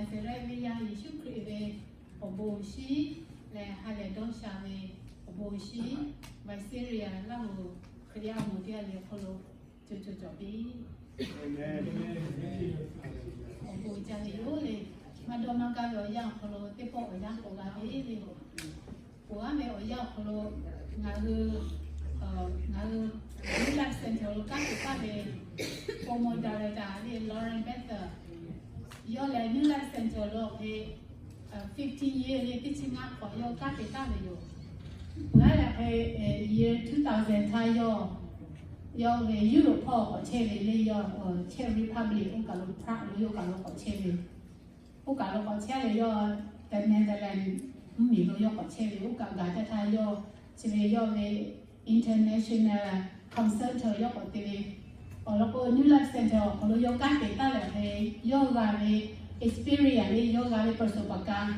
Naˍzaˍrehˆ venˇ yaˇ Yeˍsuˆ Hkriꞈ ve awˬ bon awˬ shinˉ leh ha lehˬ dawˇ sha ve awˬ bon awˬ shinˉ, Visalia Laˇ huˍ Hkriꞈ yaˇ awˬ moˍ teˇ g'aˇ le awˬ hk'aw lo co co cawˬ piˇ. Awˬ bon jaˇ ve yoˬ le. Maˇ dawˇ maˇ gaˇ ve awˬ yanˇ awˬ hk'aw lo teˇ pawˆ awˬ yanˇ k'awꞈ la ve le. K'oˍ aˉ ve awˬ yanˇ awˬ hk'aw lo ngaˬ hui, ngaˬ hui New Life Center lo kanˉ te taˍ ve former director le Lauren Bethel, yawˇ lehˬ New Life Center lo hk'e fifteen year le teˇ chi ngaˇ hk'awꞈ yawˇ kanˉ te taˍ ve yoˬ. Ngaˬ lehˬ hk'e year two thousand htaˇ yawˇ, yawˇ ve Europe hpawˇ k'awꞈ chehˇ ve le, yawˇ Czech Republic oˇ kaˬ lo Prague lo yawˇ kaˬ lo k'awꞈ chehˇ ve. Oˇ kaˬ lo k'awꞈ chehˇ ve yawˇ, Netherlands mvuhˇmiˬ lo yawˇ k'awꞈ chehˇ ve. Oˇ kaˬ gaˬ teˇ htaˇ yawˇ chi ve yawˇ ve international consultant yawˇ k'awꞈ te ve. Awˬ lawn k'o New Life Center awˬ hk'aw lo yawˇ kanˉ te taˍ leh hk'e, yawˇ g'a ve experience le, yawˇ g'a ve ประสบการณ์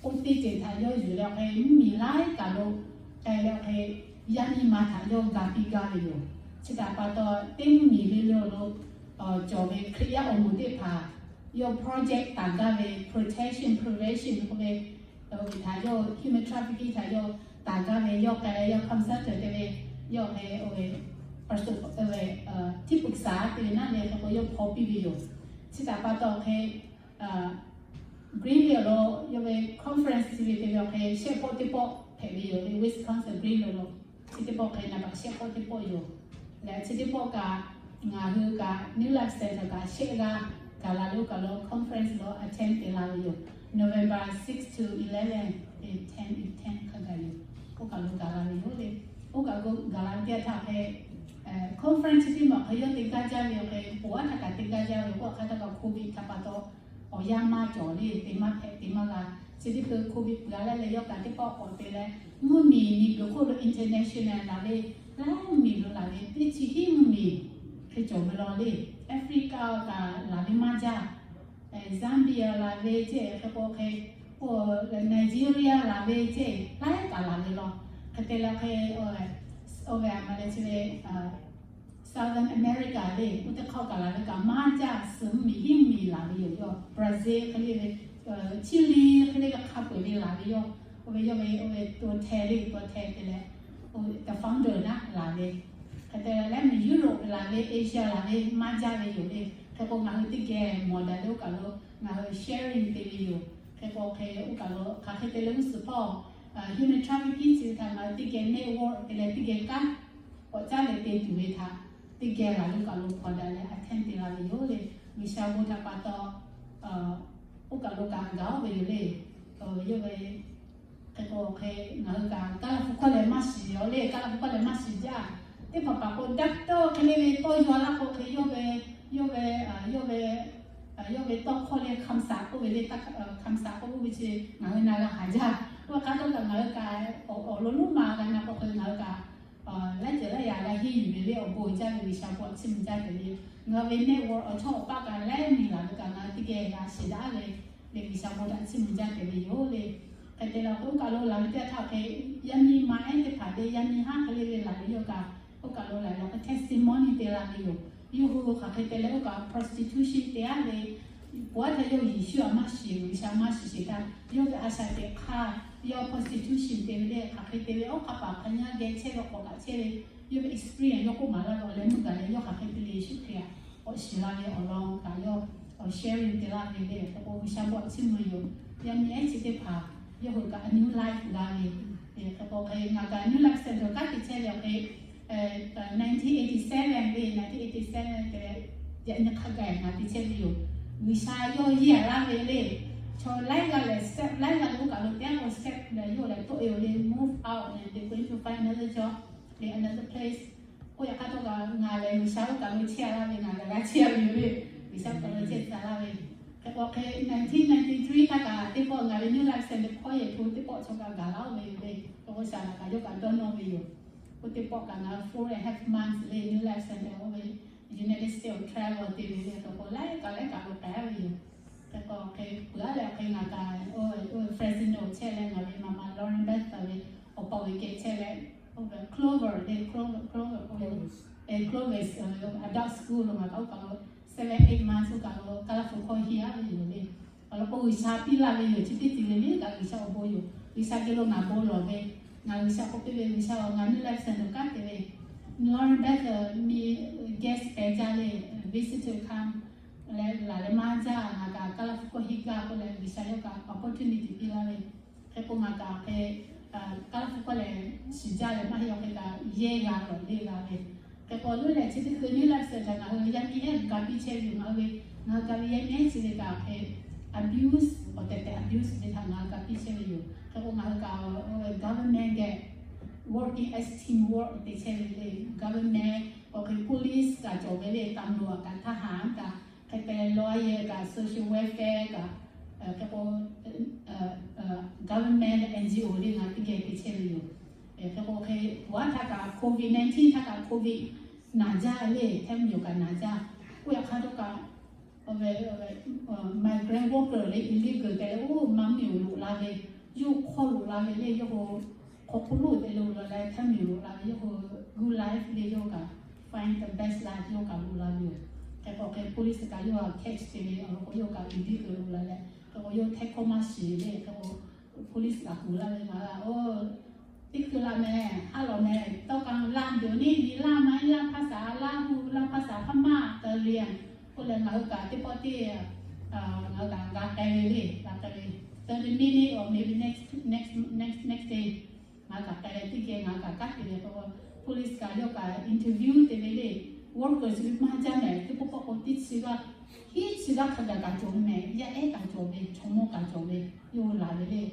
oˇ teˇ ceuˬ htaꞈ yawˇ yuˬ leh hk'e mvuhˇmiˬ laiˉ kaˬ lo k'ai leh hk'e, yaˇ miˇ ma htaꞈ yawˇ ga piˇ gaˇ ve yoˬ. Chi htaꞈ pa taw, teˇ mvuhˇmiˬ le le awˬ lo cawˬ ve Hkriꞈ yaˇ awˬ moˍ teˇ hpaˍ yawˇ project taˍ gaˇ ve protection, prevention k'oˆ ve, htaꞈ yawˇ human trafficking htaꞈ yawˇ taˍ gaˇ ve yawˇ k'ai leh yawˇ คอนซัลแทนต์ te ve, yawˇ hk'e ที่ปรึกษา te ve naˉ le hk'e k'o yawˇ hpaw piˇ ve yoˬ. Chi htaꞈ pa taw hk'e Greenville lo yawˇ ve conference chi ve te ve awˬ hk'e shehˆ pawˆ teˇ pawˆ hpehꞈ ve yoˬ le, Wisconsin Greenville lo. Chi teˇ pawˆ hk'e naˍ baꞈ shehˆ pawˆ teˇ pawˆ yoˬ. Leh chi teˇ pawˆ kaꞈ ngaˬ hui kaꞈ New Life Center kaꞈ shehˆ g'aˇ gaˬ la le oˇ kaˬ lo conference lo attend te la ve yoˬ. November six to eleven, ten, ten hk'a gaˬ yoˬ. Oˇ kaˬ lo gaˬ la ve yoˬ le. Oˇ kaˬ lo gaˬ la ve teˇ yanˇ htaˇ hk'e conference chi teˇ maˬ hk'e yawˇ te gaˇ jaˇ ve awˬ hk'e, poˬ aˉ htaˇ kaꞈ te gaˇ jaˇ ve k'o, hk'a htaˇ kaꞈ COVID htaꞈ pa taw awˬ yanˇ maˇ cawˬ le, te maˇ hpehꞈ te maˇ g'a. Chi teˇ hkui COVID peuˬ a leh leh yawˇ kaꞈ teˇ pawˆ k'awꞈ te leh, mvuhˇmiˬ miˬguiˬ hk'oˆ lo international laˬ ve, laiˉ mvuhˇmiˬ lo laˬ ve teˇ chi hiˉ mvuhˇmiˬ hk'e cawˬ ve law le. Africa kaꞈ laˬ ve maˇ jaˇ. Zambia laˬ ve ceˇ, hk'e k'o hk'e, Nigeria laˬ ve ceˇ, laiˉ kaꞈ laˬ ve law. Hk'e te leh hk'e, oˇ ve a ma leh chi ve Southern America le, oˇ teˇ hk'aˇ kaꞈ laˬ ve kaꞈ maˇ jaˇ, suhˍ mvuhˇmiˬ hiˉ mvuhˇmiˬ laˬ ve yoˬ. Yawˇ Brazil hk'e le ve, Chile hk'e le ve hk'a peu-eˬ ve laˬ ve yoˬ. Oˇ ve yawˇ ve oˇ ve ตัวแทน le, ตัวแทน te leh, the founder naˉ laˬ ve. Hk'e te leh leh mvuhˇmiˬ Europe laˬ ve, Asia laˬ ve maˇ jaˇ ve yoˬ le. Hk'e k'o ngaˬ hui teˇ geh mawˬ daꞈ le oˇ kaˬ lo ngaˬ hui sharing te ve yoˬ. Hk'e k'o hk'e oˇ kaˬ lo hk'aˬ hk'e te leh g'uˇ suhˍ hpawˇ human trafficking chi ve htaꞈ ngaˬ hui teˇ geh network te leh teˇ geh kanˉ k'awꞈ caˉ leh te tuˬ ve htaꞈ teˇ geh laˬ le oˇ kaˬ lo hpawnˬ daꞈ leh attend te la ve yoˬ le. G'uiˬsha bon htaꞈ pa taw, oˇ kaˬ lo kaꞈ gaˬ oˇ ve yoˬ le. Yawˇ ve hk'e k'o hk'e ngaˬ hui kaꞈ Kaˇlaˇ hpu hkawˇ leh maˇ shiˍ yoˬ le. Kaˇlaˇ hpu hkawˇ leh maˇ shiˍ jaˇ. Teˇ hpaˍ hpaˍ k'o doctor hk'e le ve tawˇ yaw laˇ k'o hk'e yawˇ ve, yawˇ ve, yawˇ ve, yawˇ ve tawˇ hkawˇ le คำสาป k'oˆ ve le, คำสาป k'oˆ ve chi ngaˬ hui na g'a haˍ jaˇ. Oˇ ve hk'a tawˇ kaꞈ ngaˬ hui kaꞈ awˬ lawn lonˉ ma g'a na k'o hk'e ngaˬ hui kaꞈ laiˉ ceuˬ laiˉ yaꞈ g'a henˇ yuˬ ve le. Awˬ bon jaˇ ve G'uiˬsha bon chiˇ mvuh jaˇ tehꞈ le. Ngaˬ hui ve network awˬ chawˇ awˬ paˆ kaꞈ laiˉ miˬ laˬ ve kaꞈ ngaˬ hui teˇ geh g'a shiˍ daꞈ ve le. G'uiˬsha bon htaꞈ chiˇ mvuh jaˇ tehꞈ ve yoˬ le. Hk'e te leh oˇ kaˬ lo laˬ ve teˇ htaˇ hk'e, yaˇ miˇ ma ehˉ teˇ hpaˍ le, yaˇ miˇ haˉ hk'e le ve laˬ ve yawˇ kaꞈ, oˇ kaˬ lo laˬ ve awˬ hk'e testimony te la ve yoˬ. Yawˇ hui hk'aˬ hk'e te leh oˇ kaˬ prostitution te aˉ ve, pawˬ aˉ htaˇ yawˇ Yeˍsuˆ a maˇ shiˍ, G'uiˬsha maˇ shiˍ sheˍ htaˇ yawˇ ve a shaꞈ teꞈ hk'aˇ yawˇ prostitution te ve le. Hk'aˬ hk'e te ve awˬ hk'aˇ paˍ hk'a nyaˇ geh chehˇ ve k'awꞈ kaꞈ chehˇ ve, yawˇ ve experience yawˇ k'oˆ maˍ laˇ ve awˬ leh meuˇ gaˬ leh yawˇ hk'aˬ hk'e te leh Yeˍsuˆ Hkriꞈ htaꞈ k'awꞈ shiˍ la ve awˬ lawn kaꞈ yawˇ awˬ sharing te laˇ ve le. Hk'e k'o G'uiˬsha bon chiˇ mvuh yoˬ. Yaˇ miˇ ehˉ chi teˇ hpaˍ yawˇ hui kaꞈ a new life g'a ve. Hk'e k'o hk'e ngaˬ kaꞈ New Life Center kanˉ te chehˇ ve awˬ hk'e nineteen eighty seven ve, nineteen eighty seven te leh yaꞈ nyi hk'a gaˬ ngaˬ te chehˇ ve yoˬ. G'uiˬsha yawˇ yeˇ a laˇ ve le. Chaw laiˉ g'aˇ lehˬ step laiˉ g'aˇ lo oˇ kaˬ lo te aˉ k'o step leh yawˇ lehˬ tawˆ e oˬ le, move out and they're going to find another job in another place. Oˇ yaꞈ hk'aˇ htawˇ kaꞈ ngaˬ lehˬ G'uiˬsha oˇ kaˬ lo chehˇ a laˇ ve, ngaˬ lehˬ g'a chehˇ a ve yoˬ le. G'uiˬsha oˇ kaˬ lo chehˇ tcuh laˇ ve. Hk'e k'o hk'e nineteen ninety-three htaˇ kaꞈ teˇ pawˆ ngaˬ ve New Life Center hkawˇ yehˬ hpu teˇ pawˆ chaw kaꞈ gaˬ laˇ oˇ ve yoˬ le. K'o G'uiˬsha kaꞈ yawˇ kaꞈ dawˇ nawˇ ve yoˬ. Oˇ teˇ pawˆ kaꞈ ngaˬ four and a half months le New Life Center oˇ ve United States of travel te ve le. Hk'e k'o laiˉ kaꞈ laiˉ kaꞈ lo k'ai ve yoˬ. Hk'e k'o hk'e peuˬ aˉ leh hk'e ngaˬ kaꞈ oˇ Fresno chehˇ leh ngaˬ ve mama Lauren Bethel ve awˬ pa awˬ e keh chehˇ leh, oˇ ve Clover le, Clover, Clover, Clovis adult school lo ngaˬ kaꞈ oˇ kaˬ lo seven eight months oˇ kaˬ lo Kaˇlaˇ hpu hkawˇ henˇ aˉ ve yoˬ le. Awˬ Awˬ pon G'uiˬsha piˇ laˇ ve yoˬ. Chi teˇ ceuˬ le le kaꞈ G'uiˬsha awˬ bon yoˬ. G'uiˬsha geh lo ngaˬ bon lawˬ ve, ngaˬ G'uiˬsha k'oˆ piˇ ve, G'uiˬsha-oˬ, ngaˬ nuˇ leh sehˍ lo kanˉ te ve, Lauren Beth mi guest hpehꞈ jaˇ le, visitor come leh laˬ leh maˇ jaˇ. Ngaˬ kaꞈ Kaˇlaˇ hpu hkawˇ henˇ gaˇ k'oˆ leh G'uiˬsha yawˇ kaꞈ opportunity piˇ laˇ ve. Hk'e k'o ngaˬ kaꞈ hk'e Kaˇlaˇ hpu hkawˇ lehˬ shiˍ jaˇ leh maˇ heˆ, yawˇ hk'e kaꞈ yehˇ g'a lawˬ le g'a ve. Hk'e k'o leuˉ leh chi teˇ hkui nyiˇ laiˉ suhˍ htaꞈ ngaˬ hui yaˇ miˇ ehˉ ga piˇ chehˇ ve yoˬ. Ngaˬ hui ve, ngaˬ hui ga ve yaˇ miˇ ehˉ chi ve kaꞈ hk'e abuse awˬ tehˬ tehˬ abuse ve htaꞈ ngaˬ hui ga piˇ chehˇ ve yoˬ. Hk'e k'o ngaˬ hui kaꞈ government geh working as team work te chehˇ ve le. Government awˬ hk'e police kaꞈ cawˬ ve le, ตำรวจ kaꞈ ทหาร kaꞈ, hk'e te lawyer kaꞈ, social welfare kaꞈ, hk'e k'o government NGO le ngaˬ teˇ geh te chehˇ ve yoˬ. Hk'e k'o hk'e, aˬ htaˇ kaꞈ COVID nineteen htaˇ kaꞈ COVID naˬ jaˇ le, hteˇ mvuhˇ yoˬ kaꞈ naˬ jaˇ. K'oˆ yaꞈ hk'aˇ htawˇ kaꞈ, awˬ ve migrant worker le, illegal te leh oˇ maˇ mvuhˇ yoˬ loꞈ la ve, yawˇ hk'aw loꞈ la ve le, yawˇ hui hk'aw hk'oˆ lo te lo la leh hteˇ mvuhˇ yoˬ loꞈ la ve, yawˇ hui good life le yawˇ kaꞈ find the best life yawˇ kaꞈ loꞈ la ve yoˬ. Hk'e k'o hk'e police kaꞈ yawˇ hui catch te ve awˬ lawn k'o yawˇ kaꞈ illegal loꞈ la leh, hk'e k'o yawˇ hteˇ hkawˇ maˇ shiˍ le. Hk'e k'o police kaꞈ kuˬ laˇ ve ngaˬ hui, oˇ, teˇ hkui la meh, haˉ lawˬ meh, tawˇ kaꞈ laˇ tuˬ neˇ nyi laˇ maˇ laˇ hpaˇ saˍ laˇ hu laˇ hpaˇ saˍ hpaˇ maˇ te le. K'oˆ leh ngaˬ hui kaꞈ teˇ pawˆ teˇ, ngaˬ hui kaꞈ g'a k'ai ve le, g'a k'ai ve. Thirty minute or maybe next next next next day ngaˬ hui kaꞈ k'ai leh teˇ geh ngaˬ hui kaꞈ kanˉ te ve k'o, police kaꞈ yawˇ kaꞈ interview te ve le. Workers ve maˇ jaˇ mehˍ, teˇ pawˆ pawˆ k'o teˇ chi g'aˇ, hiˉ chi g'aˇ hk'a gaˬ kaꞈ cawˬ ve mehˍ, yaˇ ehˉ kaꞈ cawˬ ve, chaw mawˇ kaꞈ cawˬ ve, yawˇ hui laˬ ve le.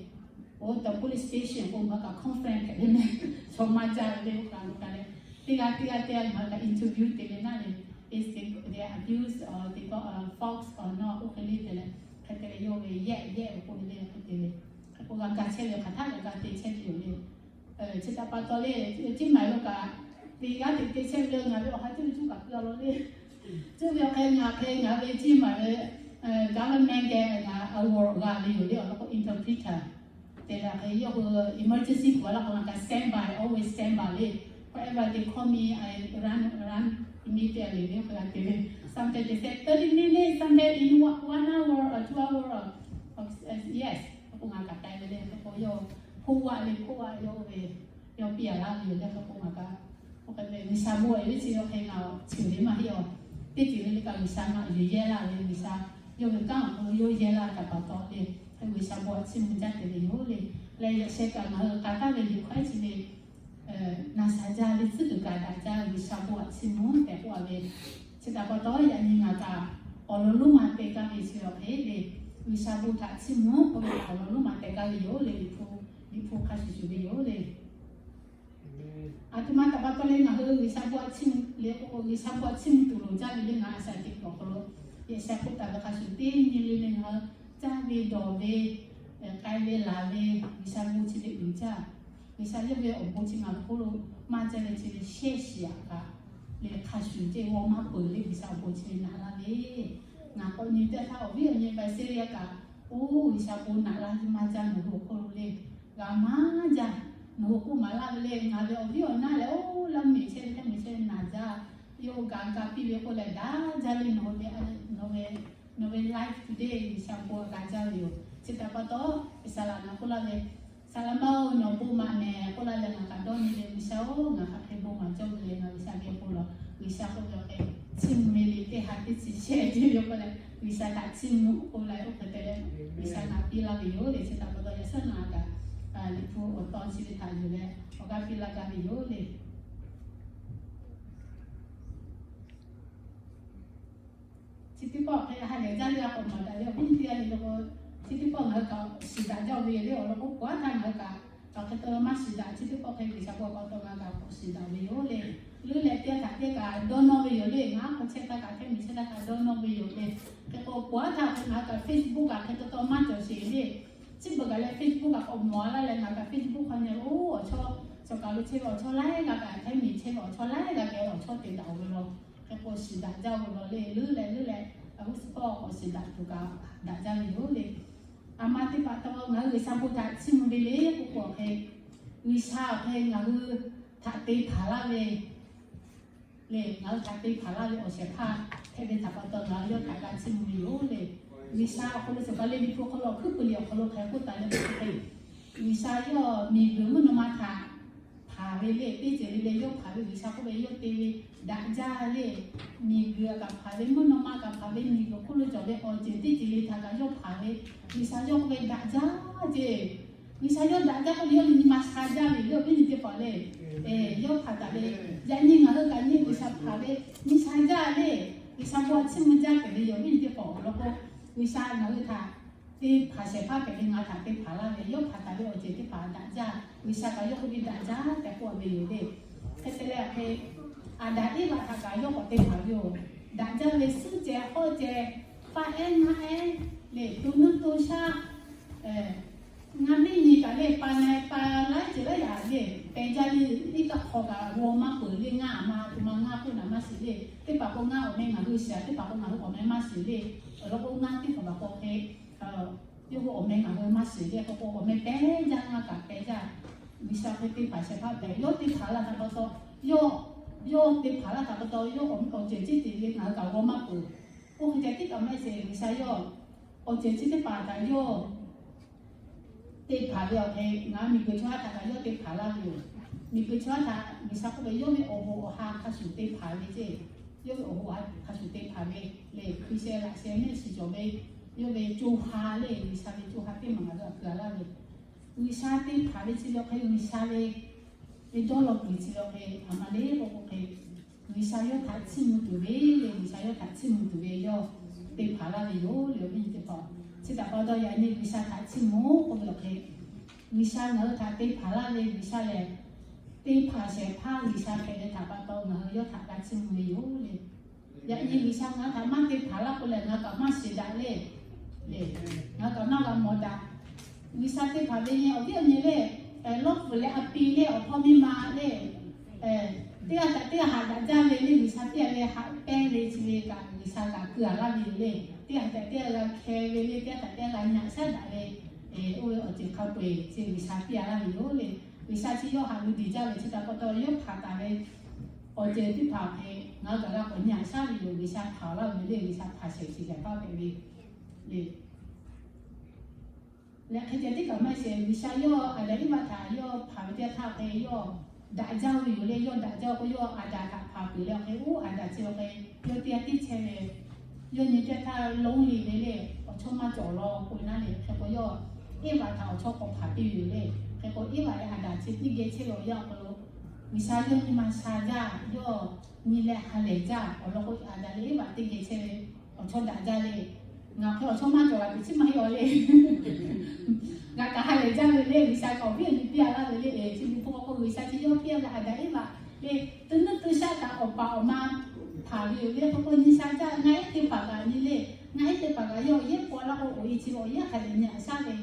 Oˇ te police station k'o ngaˬ hui kaꞈ conference hpehꞈ ve mehˍ, chaw maˇ jaˇ ve le. Oˇ kaꞈ lo kaꞈ leh, teˇ g'aˇ teˇ g'aˇ teˇ g'aˇ ngaˬ hui kaꞈ interview te ve naˉ le, is they abuse or they got false or not oˇ hk'e le te leh, hk'e te leh yawˇ ve yehˆ yehˆ ve k'oˆ ve le hk'e te ve. Hk'e k'o g'a ga chehˇ ve hk'aˬ htaˇ g'a ga te chehˇ ve yoˬ le. Chi htaꞈ pa taw le, teˇ maˬ lo kaꞈ teˇ g'aˇ teꞈ te chehˇ ve le, ngaˬ ve awˬ ha teˇ ve cuˇ kaꞈ keu a law le. Cuˇ ve awˬ hk'e ngaˬ hk'e ngaˬ ve teˇ maˬ ve government geh ngaˬ awˬ g'a ve yoˬ le, awˬ lawn k'o interpreter te leh hk'e yawˇ hui emergency k'oˆ a laˇ k'o ngaˬ kaꞈ standby, always standby le. Wherever they call me, I run, run immediately le hk'e g'a te ve. Sometimes they say thirty minutes, sometimes in one, one hour or two hour. Yes, k'o ngaˬ kaꞈ k'ai ve le, k'o yawˇ hpoˆ g'aˆ le hpoˆ g'aˆ yawˇ ve, yawˇ piˇ a laˇ ve yoˬ le. Hk'e k'o ngaˬ kaꞈ, oˇ hk'e ve G'uiˬsha bon a ve chi yawˇ hk'e ngaˬ ceuˬ le maˇ heˆ a. Teˇ ceuˬ le le kaꞈ G'uiˬsha ngaˬ yuˬ yehˇ laˇ ve, G'uiˬsha yawˇ ve kanˉ awˬ hk'aw lo yawˇ yehˇ laˇ kaꞈ pa taw le. Hk'e G'uiˬsha bon a chiˇ mvuh jaˇ te ve yoˬ le. Leh yaꞈ sheh kaꞈ ngaˬ hui k'a taˍ ve yuˬ hk'aˉ chi ve naˬ shaˍ jaˇ ve tcuhˉ kuiˬ kaꞈ daꞈ jaˇ, G'uiˬsha bon a chiˇ mvuh tehꞈ k'oˆ a ve. Chi htaꞈ pa taw yaꞈ nyi ngaˬ kaꞈ awˬ lawn lonˉ ma te gaˇ ve chi awˬ hk'e le, G'uiˬsha bon htaꞈ chiˇ mvuh k'oˆ ve awˬ lawn lonˉ ma te gaˇ ve yoˬ le. Liꞈ hpu, Liꞈ hpu hk'a shuˍ shuˍ ve yoˬ le. Aˬ htoꞈ ma htaꞈ pa taw le ngaˬ hui G'uiˬsha bon a chiˇ mvuh le k'o, G'uiˬsha bon a chiˇ mvuh tuˬ loˍ jaˇ ve le. Ngaˬ a shaꞈ teꞈ kuiˬ awˬ hk'aw lo yehˬ sheh k'oˆ taˍ ve hk'a shuˍ teˇ nyi le le ngaˬ hui caˇ ve dawˬ ve, k'ai ve laˬ ve, G'uiˬsha bon chi ve uiˍ jaˇ. G'uiˬsha yawˇ ve awˬ bon chi ngaˬ hui hk'oˆ lo maˇ jaˇ ve chi ve shehˆ shiˍ aꞈ kaꞈ le hk'a shuˍ ceˇ g'aw maˇ peuˬ le. G'uiˬsha awˬ bon chi ve naꞈ laˇ ve, ngaˬ k'awꞈ nyi teˇ htaˇ awˬ viˉ awˬ nyi Visalia kaꞈ, oˇ G'uiˬsha bon naꞈ laˇ ve maˇ jaˇ nawˬ hui awˬ hk'oˆ lo le. G'a maˇ jaˇ, nawˬ hui k'oˆ maˍ laˇ ve le. Ngaˬ ve awˬ viˉ awˬ naˉ lehˬ oˇ laˇ miˬ chehˇ ve htaˇ miˬ chehˇ ve naˬ jaˇ, yawˇ g'a ga piˇ ve k'oˆ leh daꞈ jaˇ le. Nawˬ hui ve, nawˬ ve, nawˬ ve life today G'uiˬsha bon g'a jaˇ ve yoˬ. Chi htaꞈ pa taw, Saˍ laꞈ nawˬ k'oˆ laˇ ve, Saˍ laꞈ ma-oˬ, nawˬ bon maˍ mehˍ k'oˆ laˇ leh ngaˬ kaꞈ dawˇ nyi ve, G'uiˬsha-oˬ, ngaˬ hk'aˬ hk'e bon maˍ cawˇ ve le, ngaˬ G'uiˬsha geh bon lawˬ. G'uiˬsha k'oˆ ve awˬ hk'e chiˇ mvuh ve le, teˇ ha teˇ chi shehˆ ceh ve k'oˆ leh G'uiˬsha htaꞈ chiˇ mvuh k'oˆ leh oˇ hk'e te leh G'uiˬsha ngaˬ piˇ laˇ ve yoˬ le. Chi htaꞈ pa taw yaꞈ shawˉ naˍ kaꞈ Liꞈ hpu awˬ tawn chi ve htaꞈ yuˬ leh awˬ g'aˇ piˇ laˇ gaˇ ve yoˬ le. Chi teˇ pawˆ hk'e ha lehˬ jaˇ le, a k'awꞈ maˍ daꞈ ve awˬ viˉ teˇ g'aˇ le k'o, chi teˇ pawˆ ngaˬ hui kaꞈ shiˍ daꞈ jaˇ ve yoˬ le. Awˬ lawn k'o, k'o a htaˇ ngaˬ hui kaꞈ hk'aˬ hk'e te maˇ shiˍ daꞈ. Chi teˇ pawˆ hk'e G'uiˬsha bon pa taw ngaˬ hui kaꞈ k'awꞈ shiˍ daꞈ ve yoˬ le. Leuˉ leh teˇ htaꞈ teˇ kaꞈ dawˇ nawˇ ve yoˬ le. Ngaˬ k'awꞈ chehˇ htaˇ kaꞈ hteˇ miˬ chehˇ htaˇ kaꞈ dawˇ nawˇ ve yoˬ le. Hk'e k'o, k'o a htaˇ hk'e ngaˬ hui kaꞈ Facebook kaꞈ hk'e taw taw maˇ cawˬ sheˍ le. Chi beuꞈ kaꞈ leh Facebook kaꞈ k'awꞈ mawˬ a laˇ leh ngaˬ kaꞈ Facebook hk'aw nyi-oˬ, awˬ chawˇ, chaw kaˬ lo chehˇ ve awˬ chawˇ laiˉ g'aˇ kaꞈ hteˇ miˬ chehˇ ve awˬ chawˇ laiˉ g'aˇ geh awˬ chawˇ te daꞈ-oˬ ve law. Hk'e k'o shiˍ daꞈ jaˇ ve law le. Leuˉ leh leuˉ leh, a hu suhˍ hpawˇ k'awꞈ shiˍ daꞈ tuˬ kaꞈ daꞈ jaˇ ve yoˬ le. A ma teˇ hpaˍ taw ngaˬ hui G'uiˬsha bon htaꞈ chiˇ mvuh ve le k'oˆ k'o hk'e, G'uiˬsha hk'e ngaˬ hui htaꞈ te hpanˍ laˇ ve le, ngaˬ hui htaꞈ te hpanˍ laˇ ve awˬ shehˍ hpaˇ hpehꞈ ve htaꞈ pa taw ngaˬ hui yawˇ htaꞈ g'a chiˇ mvuh ve yoˬ le. G'uiˬsha awˬ hk'aw lo cawˬ kaꞈ le, liꞈ hpu awˬ hk'aw lo hkuiˉ peuˬ liꞈ awˬ hk'aw lo hk'aˬ hk'e k'oˆ taˍ le k'o, G'uiˬsha yawˇ miˬguiˬ mvuhˇ naw ma htaꞈ hpanˍ ve le, teˇ ceuˬ le le yawˇ hpanˍ ve, G'uiˬsha k'oˆ ve yawˇ te ve daꞈ jaˇ le. Miˬguiˬ kaꞈ hpanˍ ve, mvuhˇ naw ma kaꞈ hpanˍ ve, miˬguiˬ hk'oˆ lo cawˬ ve awˬ ceuˬ teˇ ceuˬ le htaꞈ kaꞈ yawˇ hpanˍ ve, G'uiˬsha yawˇ k'oˆ ve daꞈ jaˇ ce. G'uiˬsha yawˇ daꞈ jaˇ k'oˆ ve yawˇ ve nyi ma sha jaˇ ve le, awˬ viˉ nyi teˇ hpaˍ le. Yaˇ hpaˍ taˍ ve, yaꞈ nyi ngaˬ hui kaꞈ nyi G'uiˬsha hpanˍ ve nyi sha jaˇ le. G'uiˬsha bon htaꞈ chiˇ mvuh jaˇ tehꞈ ve yoˬ, awˬ viˉ nyi teˇ hpaˍ awˬ lawn k'o, G'uiˬsha ngaˬ hui htaꞈ te hpanˍ shehˍ hpaˇ hpehꞈ ve, ngaˬ htaꞈ te hpanˍ laˇ ve, yawˇ hpanˍ taˍ ve awˬ ceuˬ teˇ hpaˍ daꞈ jaˇ, G'uiˬsha kaꞈ yawˇ k'oˆ ve daꞈ jaˇ tehꞈ k'oˆ ve yoˬ le. Hk'e te leh hk'e, Aˍdanˍ Eˇvaꞈ htaꞈ kaꞈ yawˇ k'awꞈ te hpanˍ ve yoˬ. Daꞈ jaˇ ve suhˉ ceh hawˉ ceh, faˆ ehˉ naˆ ehˉ le, to nuˇ to shaˆ, ngaˇ miˉ nyi kaꞈ le, pa na pa laiˉ ceuˬ laiˉ yaꞈ le, peh jaˇ le. Iˉ kaˆ hk'aw kaꞈ g'aw maˇ peuˬ le, ngaˇ aˬ ma to ma ngaˇ k'oˆ naꞈ maˇ shiˍ le. Teˇ hpaˍ k'o ngaˇ awˬ meh ngaˬ hui shiˍ, teˇ hpaˍ k'o ngaˬ hui awˬ meh maˇ shiˍ le. Awˬ lawn k'o ngaˇ teˇ hpaˍ kaꞈ k'awꞈ hk'e, yawˇ hui awˬ meh ngaˬ hui maˇ shiˍ le. K'o k'o awˬ meh peh jaˇ, ngaˇ kaꞈ peh jaˇ. G'uiˬsha hk'e te hpanˍ shehˍ hpaˇ hpehꞈ, yawˇ te hpanˍ la htaꞈ pa taw, yawˇ, yawˇ te hpanˍ laˇ htaꞈ pa taw, yawˇ awˬ ceuˬ chi te ve ngaˬ hui kaꞈ g'aw maˇ peuˬ. Oˇ hk'e ceh tiˉ kaꞈ maˇ shiˍ, G'uiˬsha yawˇ awˬ ceuˬ chi teˇ hpaˍ kaꞈ yawˇ te hpanˍ ve awˬ hk'e, ngaˬ hui miˬguiˬ chaw yaˇ htaꞈ kaꞈ yawˇ te hpanˍ laˇ ve yoˬ. Miˬguiˬ chaw yaˇ htaꞈ G'uiˬsha k'oˆ ve, yawˇ ve awˬ hoꞈ awˬ ha hk'a shuˍ te hpanˍ ve ceˇ. Yawˇ ve awˬ hoꞈ awˬ ha hk'a shuˍ te hpanˍ ve le. Hkui sheh laꞈ sheh mehˆ shiˍ cawˬ ve, yawˇ ve co ha le, G'uiˬsha ve co ha teˇ maˬ ngaˬ hui htaꞈ keu a laˇ ve. G'uiˬsha te hpanˍ ve chi ve awˬ hk'e, G'uiˬsha ve ve dawˇ law kuiˬ chi ve awˬ hk'e, aˬ ma le k'oˆ k'o hk'e, G'uiˬsha yawˇ htaꞈ chiˇ mvuh tuˬ ve le, G'uiˬsha yawˇ htaꞈ chiˇ mvuh tuˬ ve yawˇ te hpanˍ laˇ ve yoˬ le, awˬ viˉ nyi teˇ hpaˍ. Chi htaꞈ pa taw yaꞈ nyi G'uiˬsha htaꞈ chiˇ mvuh k'oˆ ve awˬ hk'e, G'uiˬsha ngaˬ hui htaꞈ te hpanˍ laˇ ve G'uiˬsha lehˬ, te hpanˍ shehˍ hpaˇ G'uiˬsha hpehꞈ ve htaꞈ pa taw ngaˬ hui yawˇ htaꞈ g'a chiˇ mvuh ve yoˬ le. Yaꞈ nyi G'uiˬsha ngaˬ hui htaꞈ maˇ te hpanˍ laˇ k'o lehˬ, ngaˬ hui kaꞈ maˇ shiˍ daꞈ le. Le, ngaˬ hui kaꞈ maˇ g'a mawˬ daꞈ. G'uiˬsha te hpanˍ ve nyi awˬ viˉ awˬ nyi le, lawˇ pfuhˍ leh a pi le, awˬ hpawˇ miˇ ma le, teˇ g'aˇ htaꞈ teˇ g'aˇ haꞈ daꞈ jaˇ ve le, G'uiˬsha teˇ g'aˇ le haꞈ pehnˇ ve chi ve kaꞈ G'uiˬsha kaꞈ keu a laˇ ve yoˬ le. Teˇ g'aˇ htaꞈ teˇ g'aˇ g'a hkeh ve le, teˇ g'aˇ htaꞈ teˇ g'aˇ g'a nyaꞈ shaˉ daꞈ ve, oˇ ve awˬ ceuˬ hk'a peu-eˬ chi G'uiˬsha piˇ a laˇ ve yoˬ le. G'uiˬsha chi yawˇ haꞈ ve diˬ jaˇ ve chi htaꞈ pa taw yawˇ hpanˍ taˍ ve awˬ ceuˬ teˇ hpaˍ hk'e ngaˬ hui kaꞈ g'a k'awꞈ nyi a shaˉ ve yoˬ. G'uiˬsha hpanˍ laˇ ve le, G'uiˬsha hpanˍ shehˍ chi shehˍ hpaˇ hpehꞈ ve le. Leh hk'e ceh tiˉ kaꞈ maˇ shiˍ, G'uiˬsha yawˇ Aˍdanˍ Eˇvaˆ htaꞈ yawˇ hpanˍ ve teˇ htaˇ hk'e yawˇ daꞈ jaˇ ve yoˬ le. Yawˇ daꞈ jaˇ k'o yawˇ Aˍdanˍ htaꞈ hpanˍ peuˬ leh awˬ hk'e, oˇ Aˍdanˍ chi awˬ hk'e yawˇ teˇ g'aˇ tiˉ chehˇ ve, yawˇ nyi teˇ htaˇ lonˉ le ve le, awˬ chawˇ maˇ cawˬ law k'oˆ ve naˉ le. Hk'e k'o yawˇ Eˇvaˆ htaꞈ awˬ chawˇ k'awꞈ hpanˍ piˇ ve yoˬ le. Hk'e k'o Eˇvaˆ leh Aˍdanˍ chi teˇ geh chehˇ ve awˬ yanˇ awˬ hk'aw lo G'uiˬsha yawˇ nyi ma sha jaˇ, yawˇ nyi leh ha lehˬ jaˇ. Awˬ lawn k'o Aˍdanˍ leh Eˇvaˆ teˇ geh chehˇ ve awˬ chawˇ daꞈ jaˇ le. Ngaˬ hk'e awˬ chawˇ maˇ cawˬ la teꞈ chiˉ maˇ heˆ a le. Ngaˬ kaꞈ ha lehˬ jaˇ ve le, G'uiˬsha kaꞈ awˬ viˉ awˬ nyi piˇ a laˇ ve le. Chi beuꞈ hpu k'o G'uiˬsha chi yawˇ piˇ a ve Aˍdanˍ Eˇvaˆ le, to nuˇ to shaˆ kaꞈ awˬ paˍ awˬ ma hpanˍ ve yoˬ le. Hk'e k'o nyi sha jaˇ, ngaˬ ehˉ teˇ hpaˍ kaꞈ nyi le. Ngaˬ ehˉ teˇ hpaˍ kaꞈ yawˇ awˬ yehˉ paw laˇ k'o awˬ e chi ve awˬ yehˉ hk'a dehꞈ nyi a shaˉ ve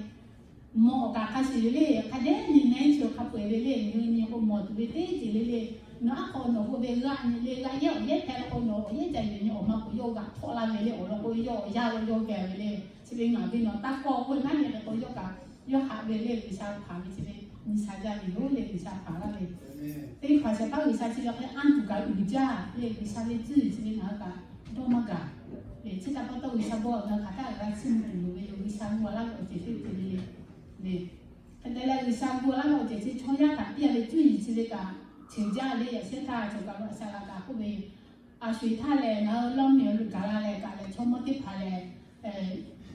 mawˬ awˬ kaˍ hk'a shuˍ yoˬ le. Hk'a dehꞈ nyi nehˉ chi hk'a peu-eˬ ve le, nyi nyi k'o mawˬ tuˬ ve teˇ ceuˬ le le. Nawˬ aˉ hk'aw nawˬ hui ve g'aˇ nyi le, g'aˇ yehˉ awˬ yehˉ hpehꞈ la k'o nawˬ awˬ yehˉ ca yuˬ nyi awˬ ma k'o yawˇ g'aꞈ htawˆ laˇ ve le. Awˬ lawn k'o yawˇ awˬ yaˇ lo yawˇ geh ve le. Chi ve ngaˬ ve nawˬ taˇ kawˇ k'oˆ naˉ le. Hk'e k'o yawˇ kaꞈ yawˇ haꞈ ve le, G'uiˬsha hpanˍ ve chi ve nyi sha jaˇ ve yoˬ le. G'uiˬsha hpanˍ laˇ ve teˇ hpaˍ shehˍ hpaˇ G'uiˬsha chi ve hk'e anˇ tuˬ kaꞈ uiˍ jaˇ le. G'uiˬsha ve cuˇ yiˍ chi ve ngaˬ hui kaꞈ dawˇ maˇ gaˬ. Chi htaꞈ pa taw G'uiˬsha bon awˬ g'a hk'aˬ htaˇ g'a chiˇ mvuh tuˬ loˍ ve yoˬ. G'uiˬsha gu a laˇ ve awˬ ceuˬ teˇ ceuˬ le le. Hk'e te leh G'uiˬsha gu a laˇ ve awˬ ceuˬ chi chaw yaˇ htaꞈ piˇ a ve cuˇ yiˍ chi ve kaꞈ ceuˬ jaˇ le. Yaꞈ shehˇ htaˇ cawˬ kaꞈ lo a shaꞈ g'a kaꞈ k'oˆ ve, a sho eˬ htaˇ lehˬ ngaˬ hui lawˇ miˬ awˬ lo gaˬ la leh kaꞈ lehˬ chaw mawˇ teˇ hpaˍ lehˬ